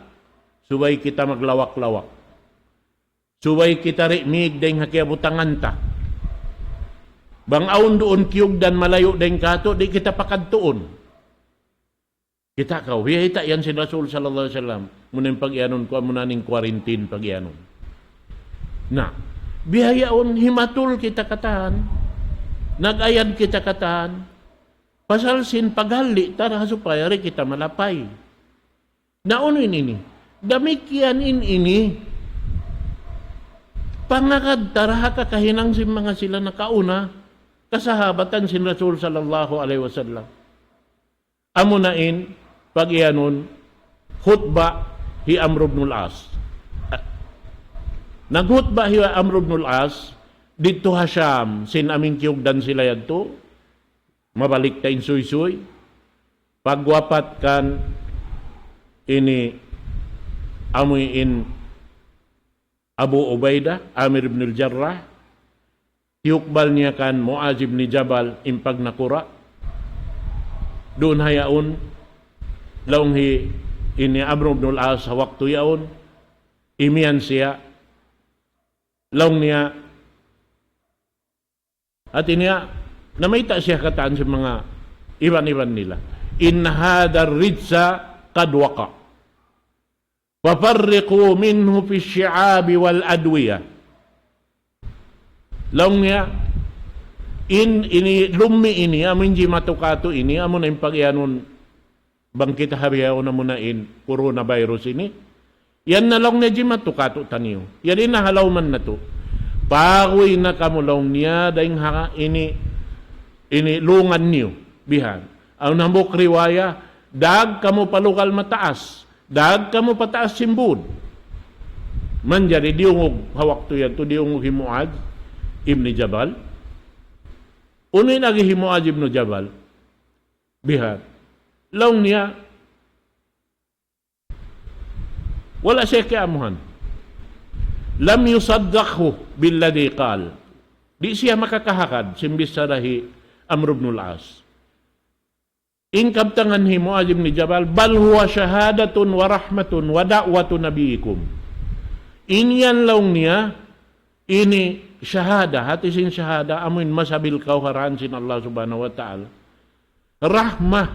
Subay kita maglawak-lawak. Subay kita di' mīg dayn ha kiyabutangan ta. Bang awn duun kiyugdan malayu' dayn kātu', di' kita pakadtuun. Kita' kaw, hiyahita' yan sin Rasul sallallahu alayhi wasallam. Muna in pag-iyanun ku, muna in quarantine pag-iyanun. Na, bihaun himatul kita katan, nag-ayad kita katan, pasal sin paghalli' ta ra supaya di' kita malapay. Na unu in ini? Damikkiyan in ini, pangagad ta ra ha kakahinang sin manga sila nakauna, kasahabatan sin Rasul sallallahu alayhi wasallam. Amuna in pag-iyanun khutba hi Amr ibn al-As. Naghutba hi Amr ibn al-As didtu ha Sham, sin amuin kiyugdan sila yadtu, mabalik ta in suysuy. Pagwapat kan ini amuin Abu Ubaidah, Amir ibn al-Jarrah, tiyukbal niya kan Muaz ibn Jabal in pagnakura'. Duun ha yaun, laung hi ini Amr ibn al-As ha waktu yaun, imiyan siya, laung niya, hati niya, namayta' siya katan sin manga iban-iban nila. إن هذا الرجس قد وقع. ففرقوا منه في الشعاب والأدوية. Laung niya, in, ini, lummi' ini, amuin jimatu katu' ini, amuna in pag-iyanun bang kita ha bihaun amuna in coronavirus ini. Yan na laung niya jimatu katu' taniyu. Yan in ha lawm natu'. Paguy na kamu laung niya dayn ha ini, ini lungan niyu. Bihan. Awn hambuuk riwaya, daag kamu pa lugal mataas. Daag kamu pataas sin būd. Manjari diyungug ha waktu yadtu, diyungug hi Muaz ibn Jabal. Unu in agi hi Muaz ibn Jabal? Bihan. Laung niya, wala' siya kiyaamuhan. لم يصدقه بالذي قال. Di' siya makakahagad sin bichara hi Amr ibn al-As. In kabtangan hi Muaz ibn Jabal, بل هو شهادة ورحمة ودعوة نبيكم. In yan laung niya, ini shahada, hati sin shahada, amuin masabil kaw ha dān sin Allah Subhanahu wa Ta'ala. Rahmah,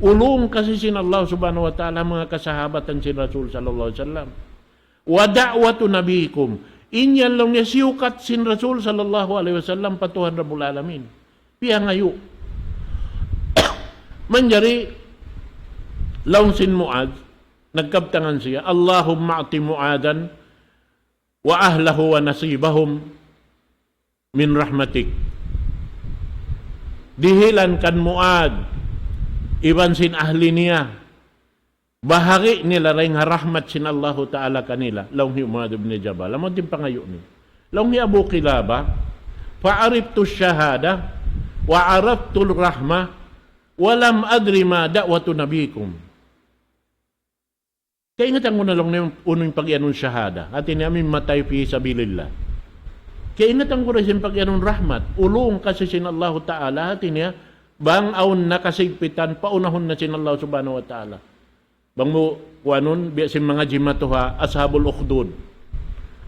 ulung kasi sin Allah Subhanahu wa Ta'ala, manga kasahabatan sin Rasul sallallahu alayhi wasallam. ودعوة نبيكم. In yan laung niya siyukat sin Rasul sallallahu alayhi wasallam pa Tuhan Rabbul Alamin. Piyangayu'. Manjari, laung sin Muaz, nagkabtangan siya, اللهم أعط معاذا وأهله ونصيبهم من رحمتك. Dihilan kan Muaz, iban sin ahli niya, bahagi' nila dayn ha rahmat sin Allahu Ta'ala kanila, laung hi Muaz ibn Jabal. Amu in pangayu' niya. Laung hi Abu Qilaba, فعرفت الشهادة وعرفت الرحمة ولم أدر ما دعوة نبيكم. Kaingatan ku na laung niya unu in pag-iyanun shahada. Hati niya amuin matay fi sabilillah. Kaingatan ku da isab in pag-iyanun rahmat. Ulung kasi sin Allahu Ta'ala. Hati niya, bang awn nakasigpitan, paunahun na sin Allah Subhanahu wa Ta'ala. Bang mu, kuanun, biya' sin manga jimatu ha, Ashabul Ukhdud.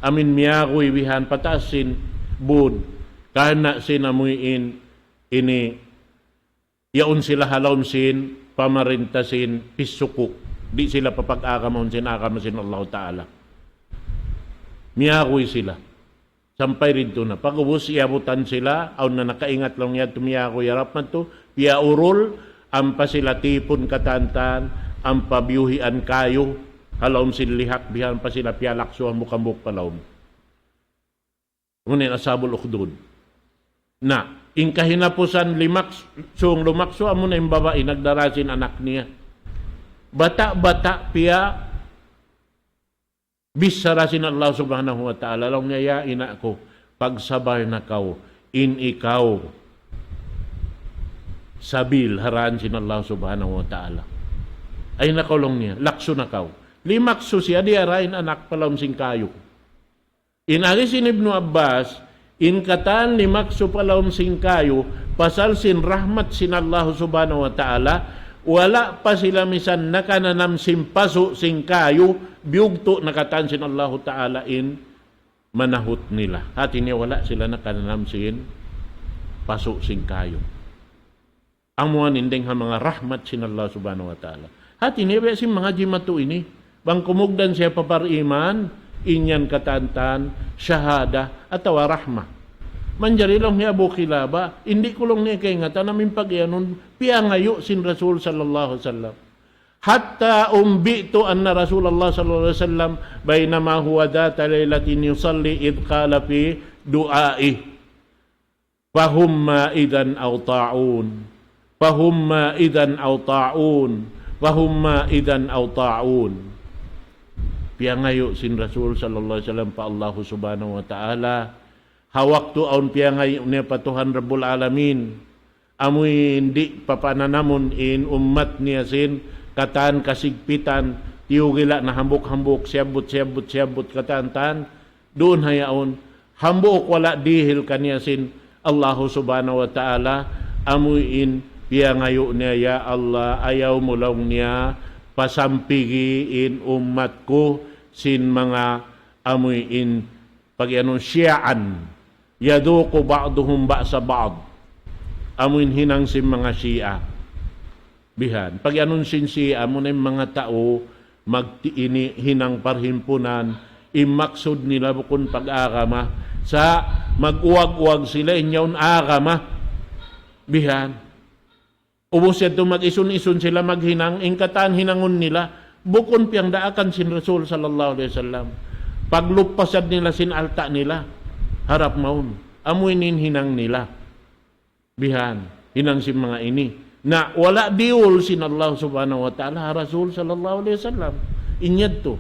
Amuin miyaguy bihan pataas sin būd. Karna' sin amuin ini yaun sila ha lawm sin pamarinta sin pisuku'. Di' sila papag-agamahun sin agama sin Allahu Ta'ala. Miyaguy sila. Sampay didtu na. Pag'ubus, iyabutan sila, awn na nakaingat laung niya tumiyaguy harap madtu, piyaurul, ampa sila tipun katantan, ampa biyuhian kayu, ha lawm sin lihak, bihan pa sila piyalaksu hambuuk-hambuuk pa lawm. Amu na in Ashabul Ukhdud. Na, in kahinapusan limaksu, sung lumaksu, amu na in babai nagdara sin anak niya. Bata'-bata' piya bichara sin Allah Subhanahu wa Ta'ala. Laung niya, "Ya ina' ku, Pagsabay na kaw, in ikaw sabil ha dān sin Allah Subhanahu wa Ta'ala. Ay na kaw laung niya, laksu na kaw. Limaksu siya, diyara in anak pa lawm sin kayu. In agi sin Ibnu Abbas, in katan limaksu pa lawm sin kayu, pasal sin rahmat sin Allah Subhanahu wa Ta'ala, wala' pa sila misan nakananam sin pasu' sin kayu, biyugtu' na katan sin Allah Ta'ala in manahut nila. Hāti niya wala' sila nakananam sin pasu' sin kayu. Amu yan in dayng ha manga rahmat sin Allah Subhanahu wa Ta'ala. Hāti niya biya' sin manga jimatu ini. Bang kumugdan siya pa bariman, in yan katan-katan, shahada, atawa rahma. Manjari laung hi Abu Kilaba, di' ku laung niya kaingatan, amu in pag-iyanun, piyangayu' sin Rasul sallallahu alayhi wasallam. حتى أنبئت أن رسول الله صلى الله عليه وسلم بينما هو ذات ليلة يصلي إذ قال في دعائه: فهما إذا أو طاعون، فهما إذا أو طاعون، فهما إذا أو طاعون. Piyangayu' sin Rasul sallallahu alayhi wasallam pa Allah Subhanahu wa Ta'ala. Ha waktu awn piyangayu' niya pa Tuhan Rabbul Alamin. Amu in di' papananamun in ummat niya sin katan kasigpitan, tiyugila' na hambuuk-hambuuk, siyabbut, siyabbut, siyabbut, katan-katan, duun ha yaun, hambuuk wala' dihil kaniya sin Allahu Subhanahu wa Ta'ala, amu in piyangayu' niya, "Ya Allah, ayaw mu laung niya, pasampigi in ummat ku sin manga amu in pag-iyanun Shia, يذوق بعضهم بأس بعض." Amu in hinang sin manga Shia. Bihan. Pag-iyanun sin Shia, amu na in manga tau, magti-, ini hinang parhimpunan, in maksud nila bukun pag-agama, sa' mag-uwag-uwag sila, in yaun agama. Bihan. Ubus yadtu mag-isun-isun sila maghinang, in katan hinangun nila, bukun piyagdaakan sin Rasul sallallahu alayhi wasallam. Pagluppas nila sin alta' nila, harap mawn. Amu ini in hinang nila. Bihan, hinang sin manga ini. Na wala' dihil sin Allah Subhanahu wa Ta'ala, ha Rasul sallallahu alayhi wasallam. In yadtu.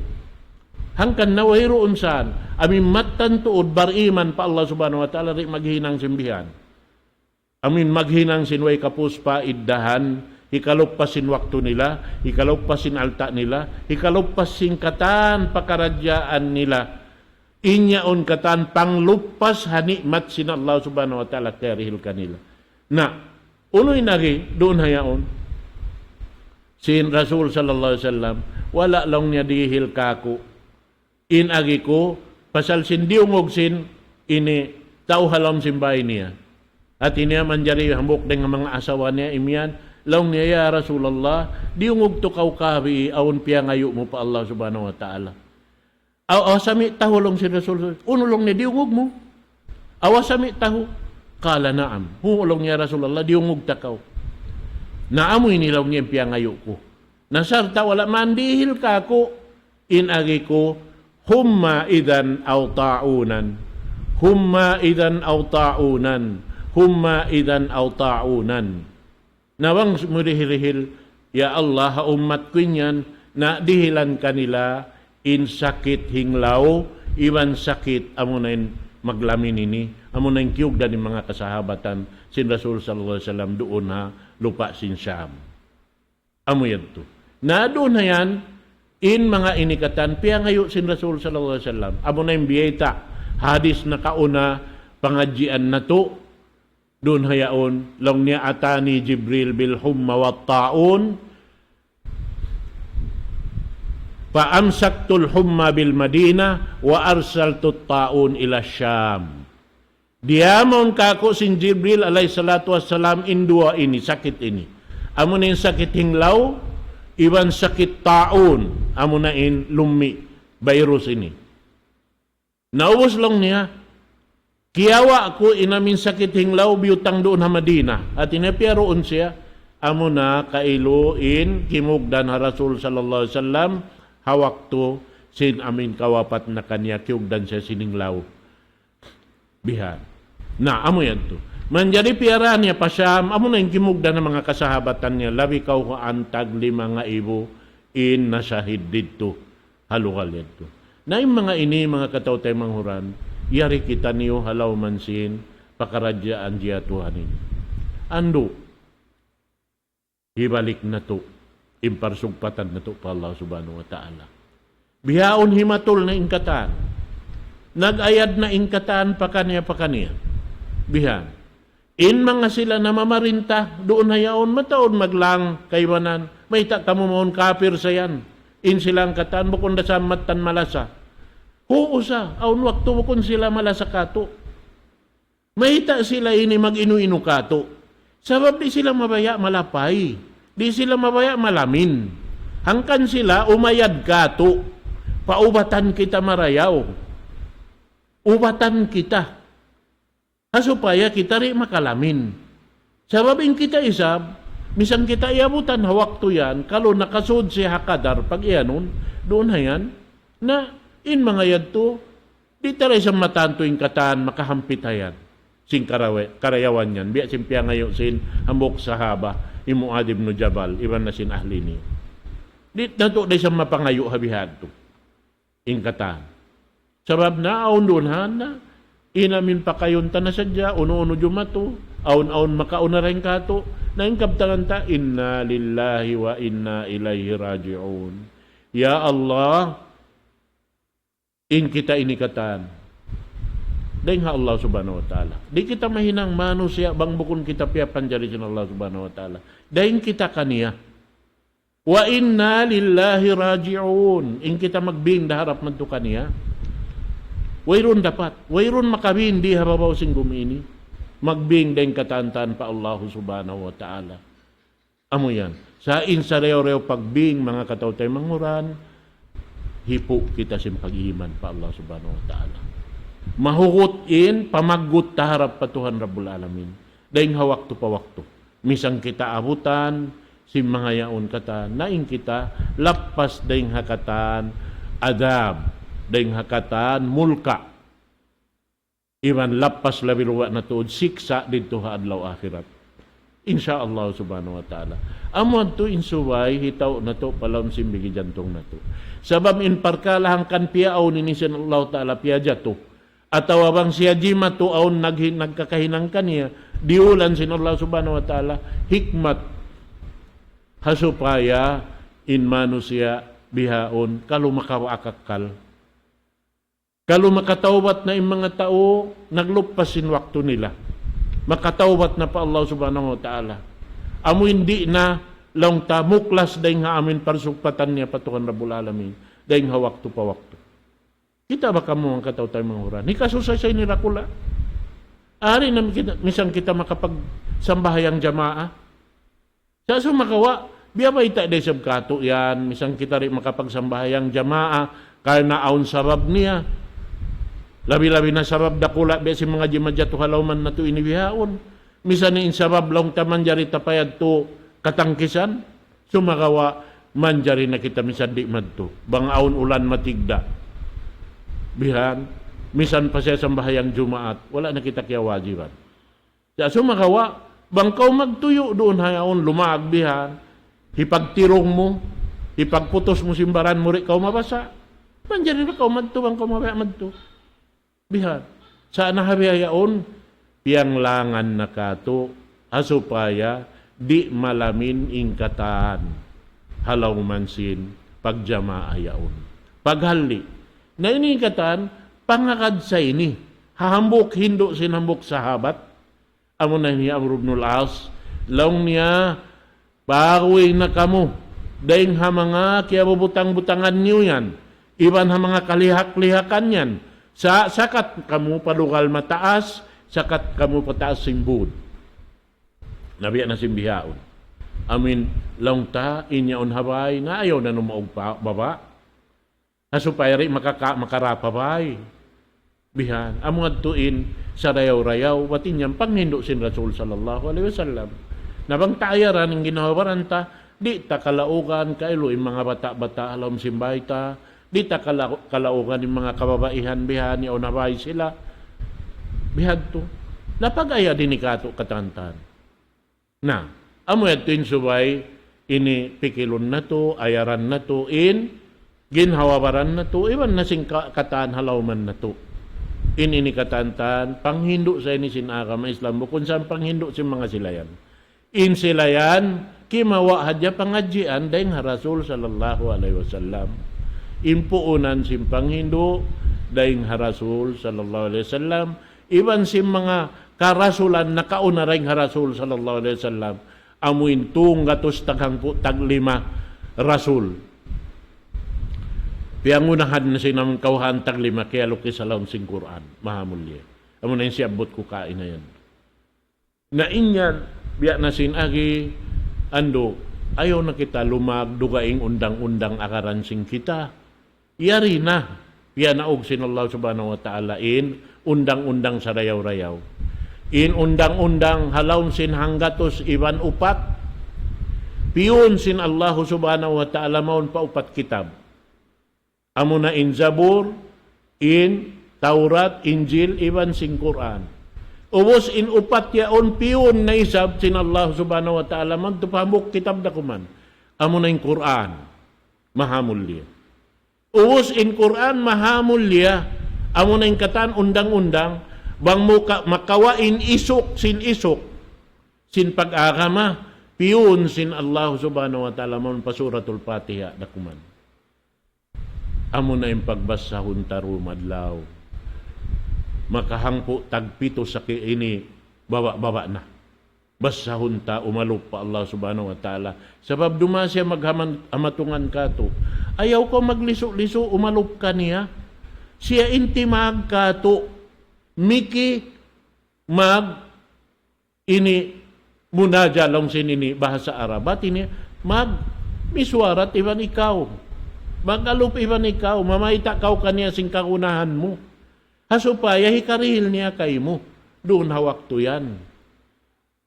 Hangkan na wayruun saan, amu in mattan tuud bariman pa Allah Subhanahu wa Ta'ala, di' maghinang sin bihan. Amu in maghinang sin way kapūs pa iddahan, hikaluppas sin waktu nila, hikaluppas sin alta' nila, hikaluppas sin katan pakaradjaan nila. In yaun katan pangluppas ha ni'mat sin Allah Subhanahu wa Ta'ala kiyarihil kanila. Na, unu in agi, duun ha yaun. Sin Rasul sallallahu alayhi wasallam, wala' laung niya dihil kāku' in agi ku, pasal sin diyungug sin ini tau ha lawm sin bāy niya. Hāti niya manjari hambuuk dayng ha manga asawa niya imiyan, laung niya, "Ya Rasulullah, diyungug tu kaw kabi awn piyangayu' mu pa Allah Subhanahu wa Ta'ala." "Aw, aw sami'tahu," laung sin Rasul, "unu laung niya diyungug mu? Aw sami'tahu?" قال: "نعم." "Hu," laung niya, "Rasulullah, diyungug ta kaw." "Na amu ini," laung niya, "in piyangayu' ku. Na sarta' wala' man dihil kāku', in agi ku, هما إذا أو طاعونا، هما إذا أو طاعونا، هما إذا أو طاعونا." Na bang mu dihil-dihil, "Ya Allah, ha ummat ku in yan, na dihilan kanila in sakit hinglaw, iban sakit," amu na in maglamin ini, amu na in kiyugdan in manga kasahabatan sin Rasul sallallahu alayhi wasallam duun ha lupa' sin Sham. Amu yadtu. Na duun ha yan, in manga ini katan, piyangayu' sin Rasul sallallahu alayhi wasallam. Amu na in biyayta', hadis nakauna, pangadjian natu', duun ha yaun, laung niya, "أتاني جبريل بالحمى والطاعون، فأمسكت الحمى بالمدينة، وأرسلت الطاعون إلى الشام." Diyā mawn kāku' sin Jibril alayhi salatu wassalam in duwa ini, sakit ini. Amu na in sakit hinglaw, iban sakit ta'un, amu na in lummi', virus ini. Na ubus laung niya, kiyawa' ku in amu in sakit hinglaw biyutang duun ha Madina. Hāti niya piyaruun siya, amu na kailu in kimugdan ha Rasul sallallahu alayhi wasallam, ha waktu sin amu in kawapat na kaniya kiyugdan siya sin hinglaw. Bihan. Na, amu yadtu. Manjari piyarā niya pa Sham, amu na in kimugdan ha manga kasahabatan niya, labi kawhaan tag lima ngaibu in nashahid didtu ha lugal yadtu. Na in manga ini, manga kataw-taymanghuran, Yari kitaniyu ha lawm sin pakaradjaan jiyatuhan ini. Andu', hibalik natu' in parsugpatan natu' pa Allah Subhanahu wa Ta'ala. Bihaun himatul na in katan. Nag-ayad na in katan pakaniya-pakaniya. Bihan. In manga sila namamarinta, duun ha yaun mataud maglang kaibanan. Mayta' kamu mawn kapir sa yan. In sila in katan bukun da sa mattan malasa. Huun sa, awn waktu bukun sila malasa katu'. Mayta' sila ini mag-inu-inu katu'. Sabab di' sila mabaya' malapay. Di' sila mabaya' malamin. Hangkan sila umayad katu'. Paubatan kita marayaw. Ubatan kita. Ha supaya kita di' makalamin. Sabab in kita isab, misan kita iyabutan ha waktu yan, kalu nakasud siya ha kadar, pag-iyanun, duun ha yan, na in manga yadtu, di' ta da isab matantu in katan makahampit ha yan. Sin karawe-, karayawan yan, biya' sin piyangayu' sin hambuuk sahaba, hi Muadh ibn Jabal, iban na sin ahli niya. Di' natu' da isab mapangayu' ha bihadtu. In katan. Sabab na awn duun ha na, in amin pakayun ta na sadja, unu-unu jumatu, awn-awn makauna dayn katu', na in kabtangan ta, إنا لله وإنا إليه راجعون. Ya Allah, in kita ini katan. Dayn ha Allah Subhanahu wa Ta'ala. Di' kita mahinang manusiya' bang bukun kita piyapanjari sin Allah Subhanahu wa Ta'ala. Dayn kita kaniya. وإنا إليه راجعون. In kita magbing da harap madtu kaniya. Wayruun dapat. Wayruun makabing di ha babaw sin gumi ini. Magbing da in katan-katan pa Allah Subhanahu wa Ta'ala. Amu yan. Sa' in sarayaw-rayaw pagbing, manga kataw-taymanghuran, hipu' kita sin pag-iman pa Allah Subhanahu wa Ta'ala. Mahugut in pamaggut ta harap pa Tuhan Rabbul Alamin. Dayn ha waktu pa waktu. Misan kita abutan, sin manga yaun katan, na in kita lappas dayn ha katan, adab, dayn ha katan, mulka'. Iban lappas labi ruwa na tuud siksa' didtu ha adlaw akhirat. Insya Allah Subhanahu wa Ta'ala. Amu yadtu in subay hitaw natu' pa lawm sin bigi jantung natu'. Sabab in parkala' hangkan piyaawn ini sin Allah Ta'ala piyajatu. Atawa bang siya jimatu awn naghi-, nagkakahinang kaniya, diyulan sin Allah Subhanahu wa Ta'ala, hikmat ha supaya in manusiya' bihaun kalu makawa' akakkal. Kalu makatawbat na in manga tau nagluppas sin waktu nila. Makatawbat na pa Allah Subhanahu wa Ta'ala. Amu in di' na laung ta muklas dayn ha amin parsugpatan niya pa Tuhan Rabbul Alamin. Dayn ha waktu pa waktu. Kita' ba kamu manga kataw-taymanghuran? Hikasusay sa ini dakula'. Ari na kita, misan kita makapagsambahayang jamaa. Sa' sumagawa', biya' bayta' da isab katu' yan, misan kita di' makapagsambahayang jamaa, karna' awn sabab niya. Labi-labi na sabab dakula', biya' sin manga jimajatu ha lawman natu' ini bihaun. Misan in sabab laung ta manjari ta pa yadtu katangkisan, sumagawa' manjari na kita misan di' madtu. Bang awn ulan matigda'. Bihan, misan pa siya sambahayang Jumaat, wala' na kita kiyawajiban. Sa' sumagawa', bang kaw magtuyu' duun ha yaun lumaag bihan, hipagtirung mu, hipagputus mu sin baran mu di' kaw mabasa', manjari na kaw madtu bang kaw mabaya' madtu. Bihan. Sa' na ha bihaun, piyanglangan na katu', ha supaya di' malamin in katan ha lawman sin pagjamaa yaun. Paghalli'. Na ini in katan, pangagad sa ini. Ha hambuuk hindu' sin hambuuk sahabat, amu na hi Amr ibn al-As, laung niya, "Bawi' na kamu, dayn ha manga kiyabubutang-butangan niyu yan, iban ha manga kalihak-lihakan yan, sa-, sakat kamu pa lugal mataas, sakat kamu pa taas sin būd." Na biya' na sin bihaun. Amin, laung ta, in yaun ha bay, na ayaw na numaug pa baba'. Ha supaya di' makaka-, makarā pa bay. Bihan, amu yadtu in sarayaw-rayaw, bat in yan panghindu' sin Rasul sallallahu alayhi wasallam. Na bang ta ayaran in ginhawa-baran ta, di' ta kalaugan, kailu in manga bata'-bata' ha lawm sin bay ta, di' ta kala-, kalaugan in manga kababaihan bihan, yaun ha bay sila. Bihadtu. Lapag ayad ini katu' katantan. Na, amu yadtu in subay, ini pikilun natu', ayaran natu', in ginhawa-baran natu', iban na sin ka-, katan ha lawman natu'. In ini katantan, panghindu' sa ini sin agama Islam, bukun sa panghindu' sin manga sila yan. In sila yan, kimawa' hadja pangadjian dayn ha Rasul sallallahu alayhi wasallam. In puunan sin panghindu' dayn ha Rasul sallallahu alayhi wasallam. Iban sin manga karasulan nakauna dayn ha Rasul sallallahu alayhi wasallam. Amu in tunggatus taghangpu' taglima Rasul. Piyangunahan na sin amun kawhaan taglima kiyalukis ha lawm sin Qur'an. Mahamulliya. Amu na in siyabbut ku kaina yan. Na in yan, biya' na sin agi, andu', ayaw na kita lumag, dugaing undang-undang agaran sin kita. Yari na, piyanaug sin Allah Subhanahu wa Ta'ala in undang-undang sarayaw-rayaw. In undang-undang ha lawm sin hanggatus iban upat, piyun sin Allah Subhanahu wa Ta'ala mawn pa upat kitab. Amuna in Zabur, in Tawrat, Injil, iban sin Qur'an. Ubus in upat yaun piyun na isab sin Allah Subhanahu wa Ta'ala mawn tu pa hambuuk kitab da kuman. Amuna in Qur'an. Mahamulliya. Ubus in Qur'an mahamulliya, amuna in katan undang-undang, bang mu ka-, makawa' in isuk sin isuk sin pag-agama, piyun sin Allah Subhanahu wa Ta'ala mawn pa Suratul Fatiha da kuman. Amuna in pagbassahun ta dum adlaw. Makahangpu' tagpitu sa ki ini baba'-baba' na. Basahun ta umalup pa Allah Subhanahu wa Ta'ala. Sabab duun siya maghaman-, hamatungan katu'. Ayaw kaw maglisu'-lisu', umalup kaniya. Siya in timagkatu'. Miki mag ini munaja laung sin ini bahasa Arab. Bat ini mag misuwarat iban ikaw. Mag-alup iban ikaw. Mamayta' kaw kaniya sin kagunahan mu. Ha supaya hikarihil niya kaymu. Duun ha waktu yan.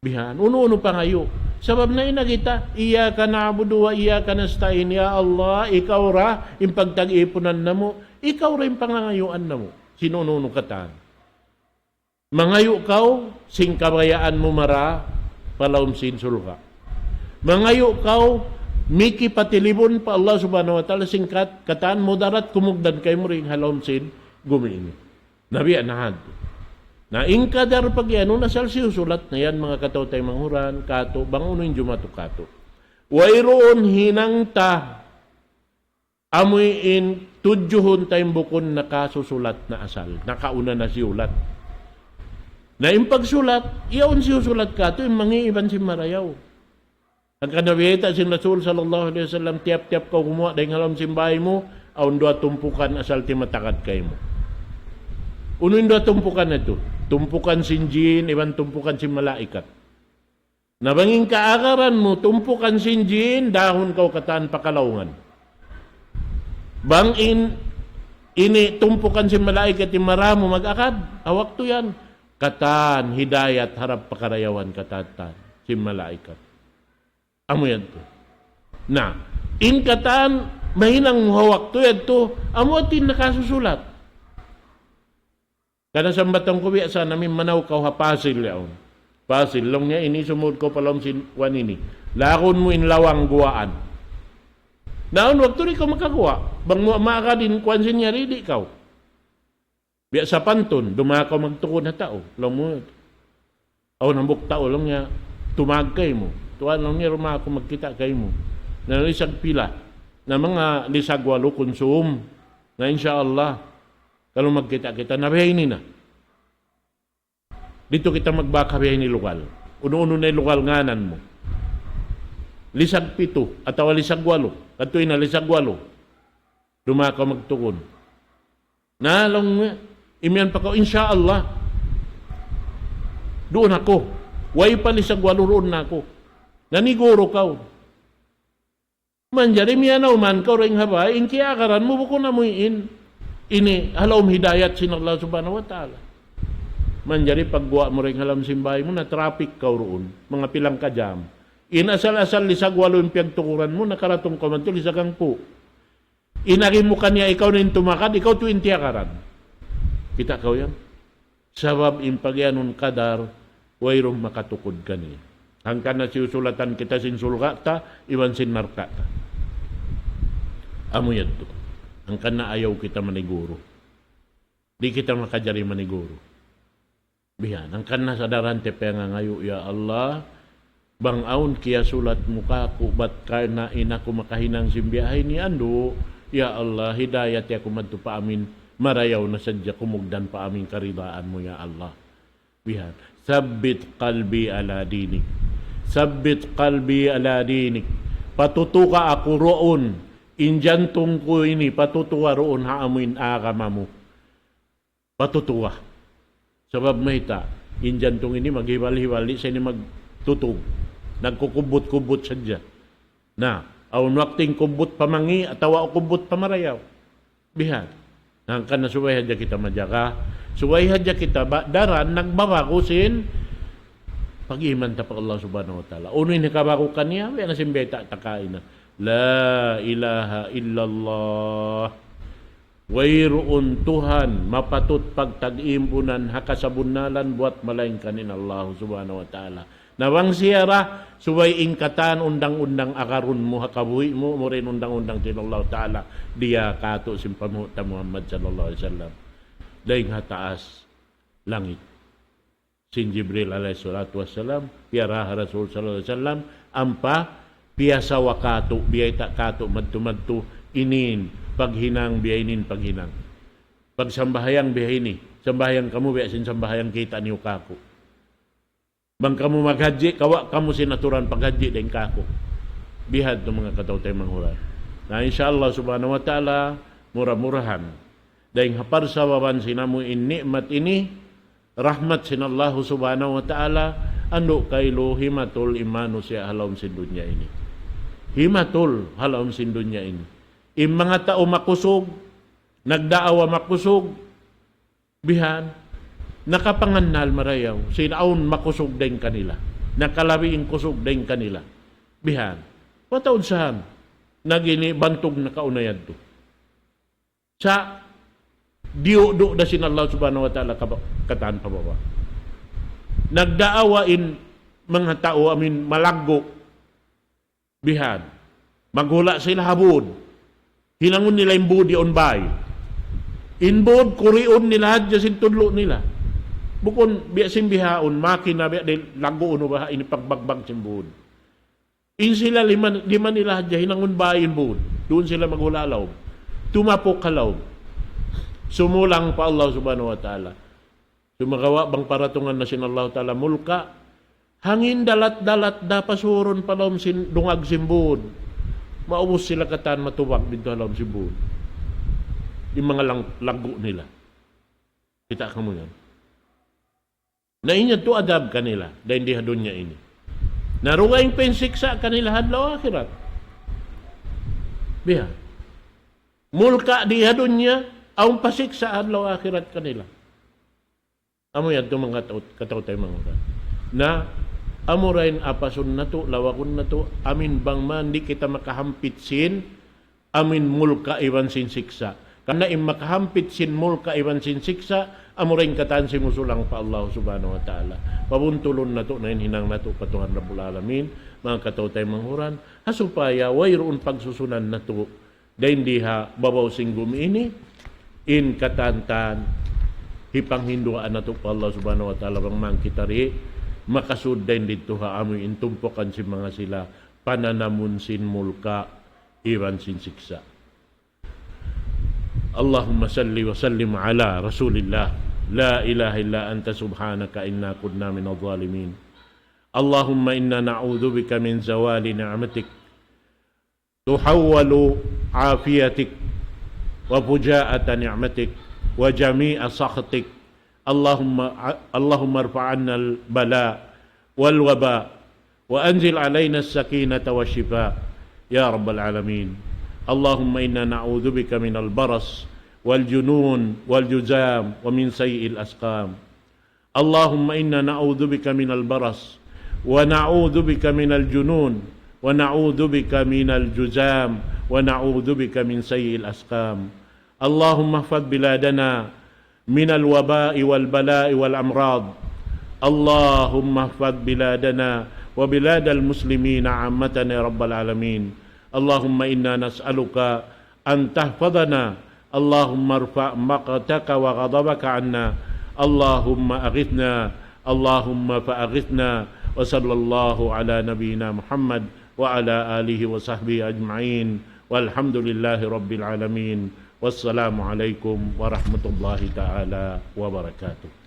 Bihan, unu-unu pangayu'. Sabab na in kita, إياك نعبد وإياك نستعين. Ya Allah, ikaw ra in pagtag-ipunan namu', ikaw ra in pangangayuan namu'. Sin unu-unu katan. Mangayu' kaw, sin kabayaan mu mara, pa lawm sin surga'. Mangayu' kaw, miki patilibun pa Allah Subhanahu wa Ta'ala, sin kat-, katan mudarat kumugdan kaymu dayn ha lawm sin gumi ini. Na biya' na hadtu. Na in kadar pagiyanun asal siyusulat na yan, manga kataw-taymanghuran, katu', bang unu in jumatu katu'. Wayruun hinang ta, amuin tudjuhun ta in bukun nakasusulat na asal, nakauna na siyulat. Na in pagsulat, yaun siyusulat katu', in mangi' iban sin marayaw. Hangkan na biyayta' sin Rasul sallallahu alayhi wasallam, tiyap-tiyap kaw gumuwa' dayn ha lawm sin bāy mu, awn duwa tumpukan asal timatagad kaymu. Unu in duwa tumpukan yadtu? Tumpukan sin jin, iban tumpukan sin malaikat. Na bang in kaagaran mu, tumpukan sin jin, dahun kaw katan pa kalaungan. Bang in, ini tumpukan sin malaikat in maramu mag-agad, ha waktu yan, katan, hidayat, harap pa karayawan katan, sin malaikat. Amu yadtu. Na, in katan, mahinang mu ha waktu yadtu, amu yadtu in nakasusulat. Kana sambatan ku biya' sa namin manaw kaw ha pasil yaun. Pasil, laung niya ini sumud kaw pa lawm sin kuwan ini. Lagun mu in lawang guwaan. Na awn waktu di' kaw makaguwa'. Bang mu maagad in kuwan sin yari, di' kaw. Biya' sapantun, dumaga kaw magtukud ha tau. Laung mu, awn hambuuk tau laung niya, tumawag kaymu. Tuwan laung niya, dumaga aku magkita' kaymu. Na lisag pila. Na manga lisag walu kunsum. Na insya Allah, kalu magkita' kita, na biya' ini na. Didtu kita magbak ha biya' ini lugal. Unu-unu na in lugal ngānan mu. Lisag pitu, atawa lisag walu. Kadtu na lisag walu. Dumaga kaw magtukud. Na, laung niya, imiyan pa kaw, insya Allah. Duun aku. Way pa lisag walu, duun na aku. Naniguru kaw. Manjari miyanaw man kaw dayn ha bāy, in kiyaagaran mu bukun amuin. Ini, ha lawm hidayat sin Allah Subhanahu wa Ta'ala. Manjari pagguwa' mu dayn ha lawm sin bāy mu, na traffic kaw duun. Manga pilang ka jam. In asal-asal lisag walu in piyagtukuran mu, nakaratung kaw madtu lisag hangpu'. In agi mu kaniya ikaw na in tumagad, ikaw tuud in tiyagaran. Kita' kaw yan? Sabab in pagiyanun kadar, wayruun makatukud kaniya. Hangkan na siyusulatan kita sin surga' ta, iban sin narka' ta. Amu yadtu. Hangkan na ayaw kita maniguru. Di' kita makajari maniguru. Bihan, hangkan na sadaran te piyangangayu', ya Allah, bang awn kiyasulat mu kāku', bat karna' in aku makahinang sin biya' ha ini andu', ya Allah, hidayati aku madtu pa amin marayaw na sadja, kumugdan pa amin karidaan mu, ya Allah. Bihan, ثبت قلبي على دينك. ثبت قلبي على دينك. Patutuka aku duun, in jantung ku ini, patutuka duun ha amin agama mu. Patutuka. Sabab mayta', in jantung ini maghibal-hibal, di' sa ini magtutug. Nagkukubbut-kubbut sadja. Na, awn waktu in kubbut pa mangi', atawa kubbut pa marayaw. Bihan. Hangkan na subay hadja kita majaga. Subay hadja kita ba, daran nagbabagu sin pag-iman ta pa Allah Subhanahu wa Ta'ala. Unu in hikabagu kaniya, biya' na sin bayta' ta kaina. لا إله إلا الله. Wayruun Tuhan mapatut pagtag-iimpunan ha kasabunnalan buwat malaingkan in Allah Subhanahu wa Ta'ala. Na bang siya ra, subay in katan undang-undang agarun mu ha kabuhi' mu, amura in undang-undang sin Allah Ta'ala, diya kātu' sin panghu' ta Muhammad sallallahu alayhi wasallam. Dayng ha taas langit. Sin Jibril alayhi salatu wassalam, piyara ha Rasul sallallahu alayhi wasallam, ampa piyasawa kātu', biyayta' kātu', madtu-madtu, inin paghinang, biya' inin paghinang. Pagsambahayang biya' ini, sambahayang kamu biya' sin sambahayang kita' niyu kāku'. Bang kamu maghajji, kawa' kamu sin aturan paghajji dayng kāku'. Bihadtu manga kataw-taymanghuran. Na, insya Allah subhanahu wa ta'ala, mura-murahan. Dayng ha parsababan sin amu in ni'mat ini, rahmat sin Allah subhanahu wa ta'ala, andu' kailu himatul in manusiya' ha lawm sin dunya ini. Himatul ha lawm sin dunya ini. In manga tau makusug, nagdaawa makusug, bihan, nakapangannal marayaw, sin awn makusug dayng kanila. Nakalabi in kusug dayng kanila. Bihan. Mataud sa han, nagini bantug na kauna yadtu. Sa' diyudu' da sin Allah subhanahu wa ta'ala kaba-, katan pa baba'. Nagdaawa in manga tau amin malaggu'. Bihan. Maghula' sila ha būd. Hinangun nila in būd yaun bāy. In būd kuriun nila hadja sin tudlu' nila. Bukun biya' sin bihaun, makina biya' di' lagguun baha' ini pagbagbag sin būd. In sila lima, lima nila hadja hinangun bāy in būd. Duun sila maghula' ha lawm. Tumapuk ha lawm. Sumulang pa Allah subhanahu wa ta'ala. Sumagawa' bang paratungan na sin Allah ta'ala mulka', hangin dalat-dalat da pasurun pa lawm sin dungag sin būd. Maubus sila katan matubag didtu ha lawm sin būd. In manga lang-, laggu' nila. Kita' kamu yan. Na in yadtu adab kanila, dayn di ha dunya ini. Na dugaing pa in siksa' kanila ha adlaw akhirat. Biya'. Mulka' di ha dunya, awn pa siksa' ha adlaw akhirat kanila. Amu yadtu manga kataw-, kataw-taymanghuran. Na, amura in apasun natu', lawagun natu', amin bang man di' kita makahampit sin, amin mulka' iban sin siksa'. Karna' in makahampit sin mulka' iban sin siksa', amura in katan simusulang pa Allah subhanahu wa ta'ala. Pabuntulun natu' na in hinang natu' pa Tuhan Rabbul Alamin, manga kataw-taymanghuran, ha supaya wayruun pagsusunan natu'. Dayn di ha babaw sin gumi ini, in katantan, hipanghinduan natu' pa Allah subhanahu wa ta'ala bang man kita di' makasud dayn didtu ha amu in tumpukan sin manga sila, pananamun sin mulka', iban sin siksa'. اللهم صل وسلم على رسول الله. لا إله إلا أنت سبحانك إنا كنا من الظالمين. اللهم إنا نعوذ بك من زوال نعمتك تحول عافيتك وفجاءة نعمتك وجميع سخطك. اللهم، اللهم ارفع عنا البلاء والوباء وأنزل علينا السكينة والشفاء يا رب العالمين. اللهم إنا نعوذ بك من البرص والجنون والجذام ومن سيء الأسقام. اللهم إنا نعوذ بك من البرص، ونعوذ بك من الجنون، ونعوذ بك من الجذام، ونعوذ بك من سيء الأسقام. اللهم احفظ بلادنا من الوباء والبلاء والأمراض. اللهم احفظ بلادنا وبلاد المسلمين عامة يا رب العالمين. اللهم إنا نسألك أن تحفظنا اللهم ارفع مقتك وغضبك عنا. اللهم أغثنا. اللهم فأغثنا. وصلى الله على نبينا محمد وعلى آله وصحبه أجمعين. والحمد لله رب العالمين. والسلام عليكم ورحمة الله تعالى وبركاته.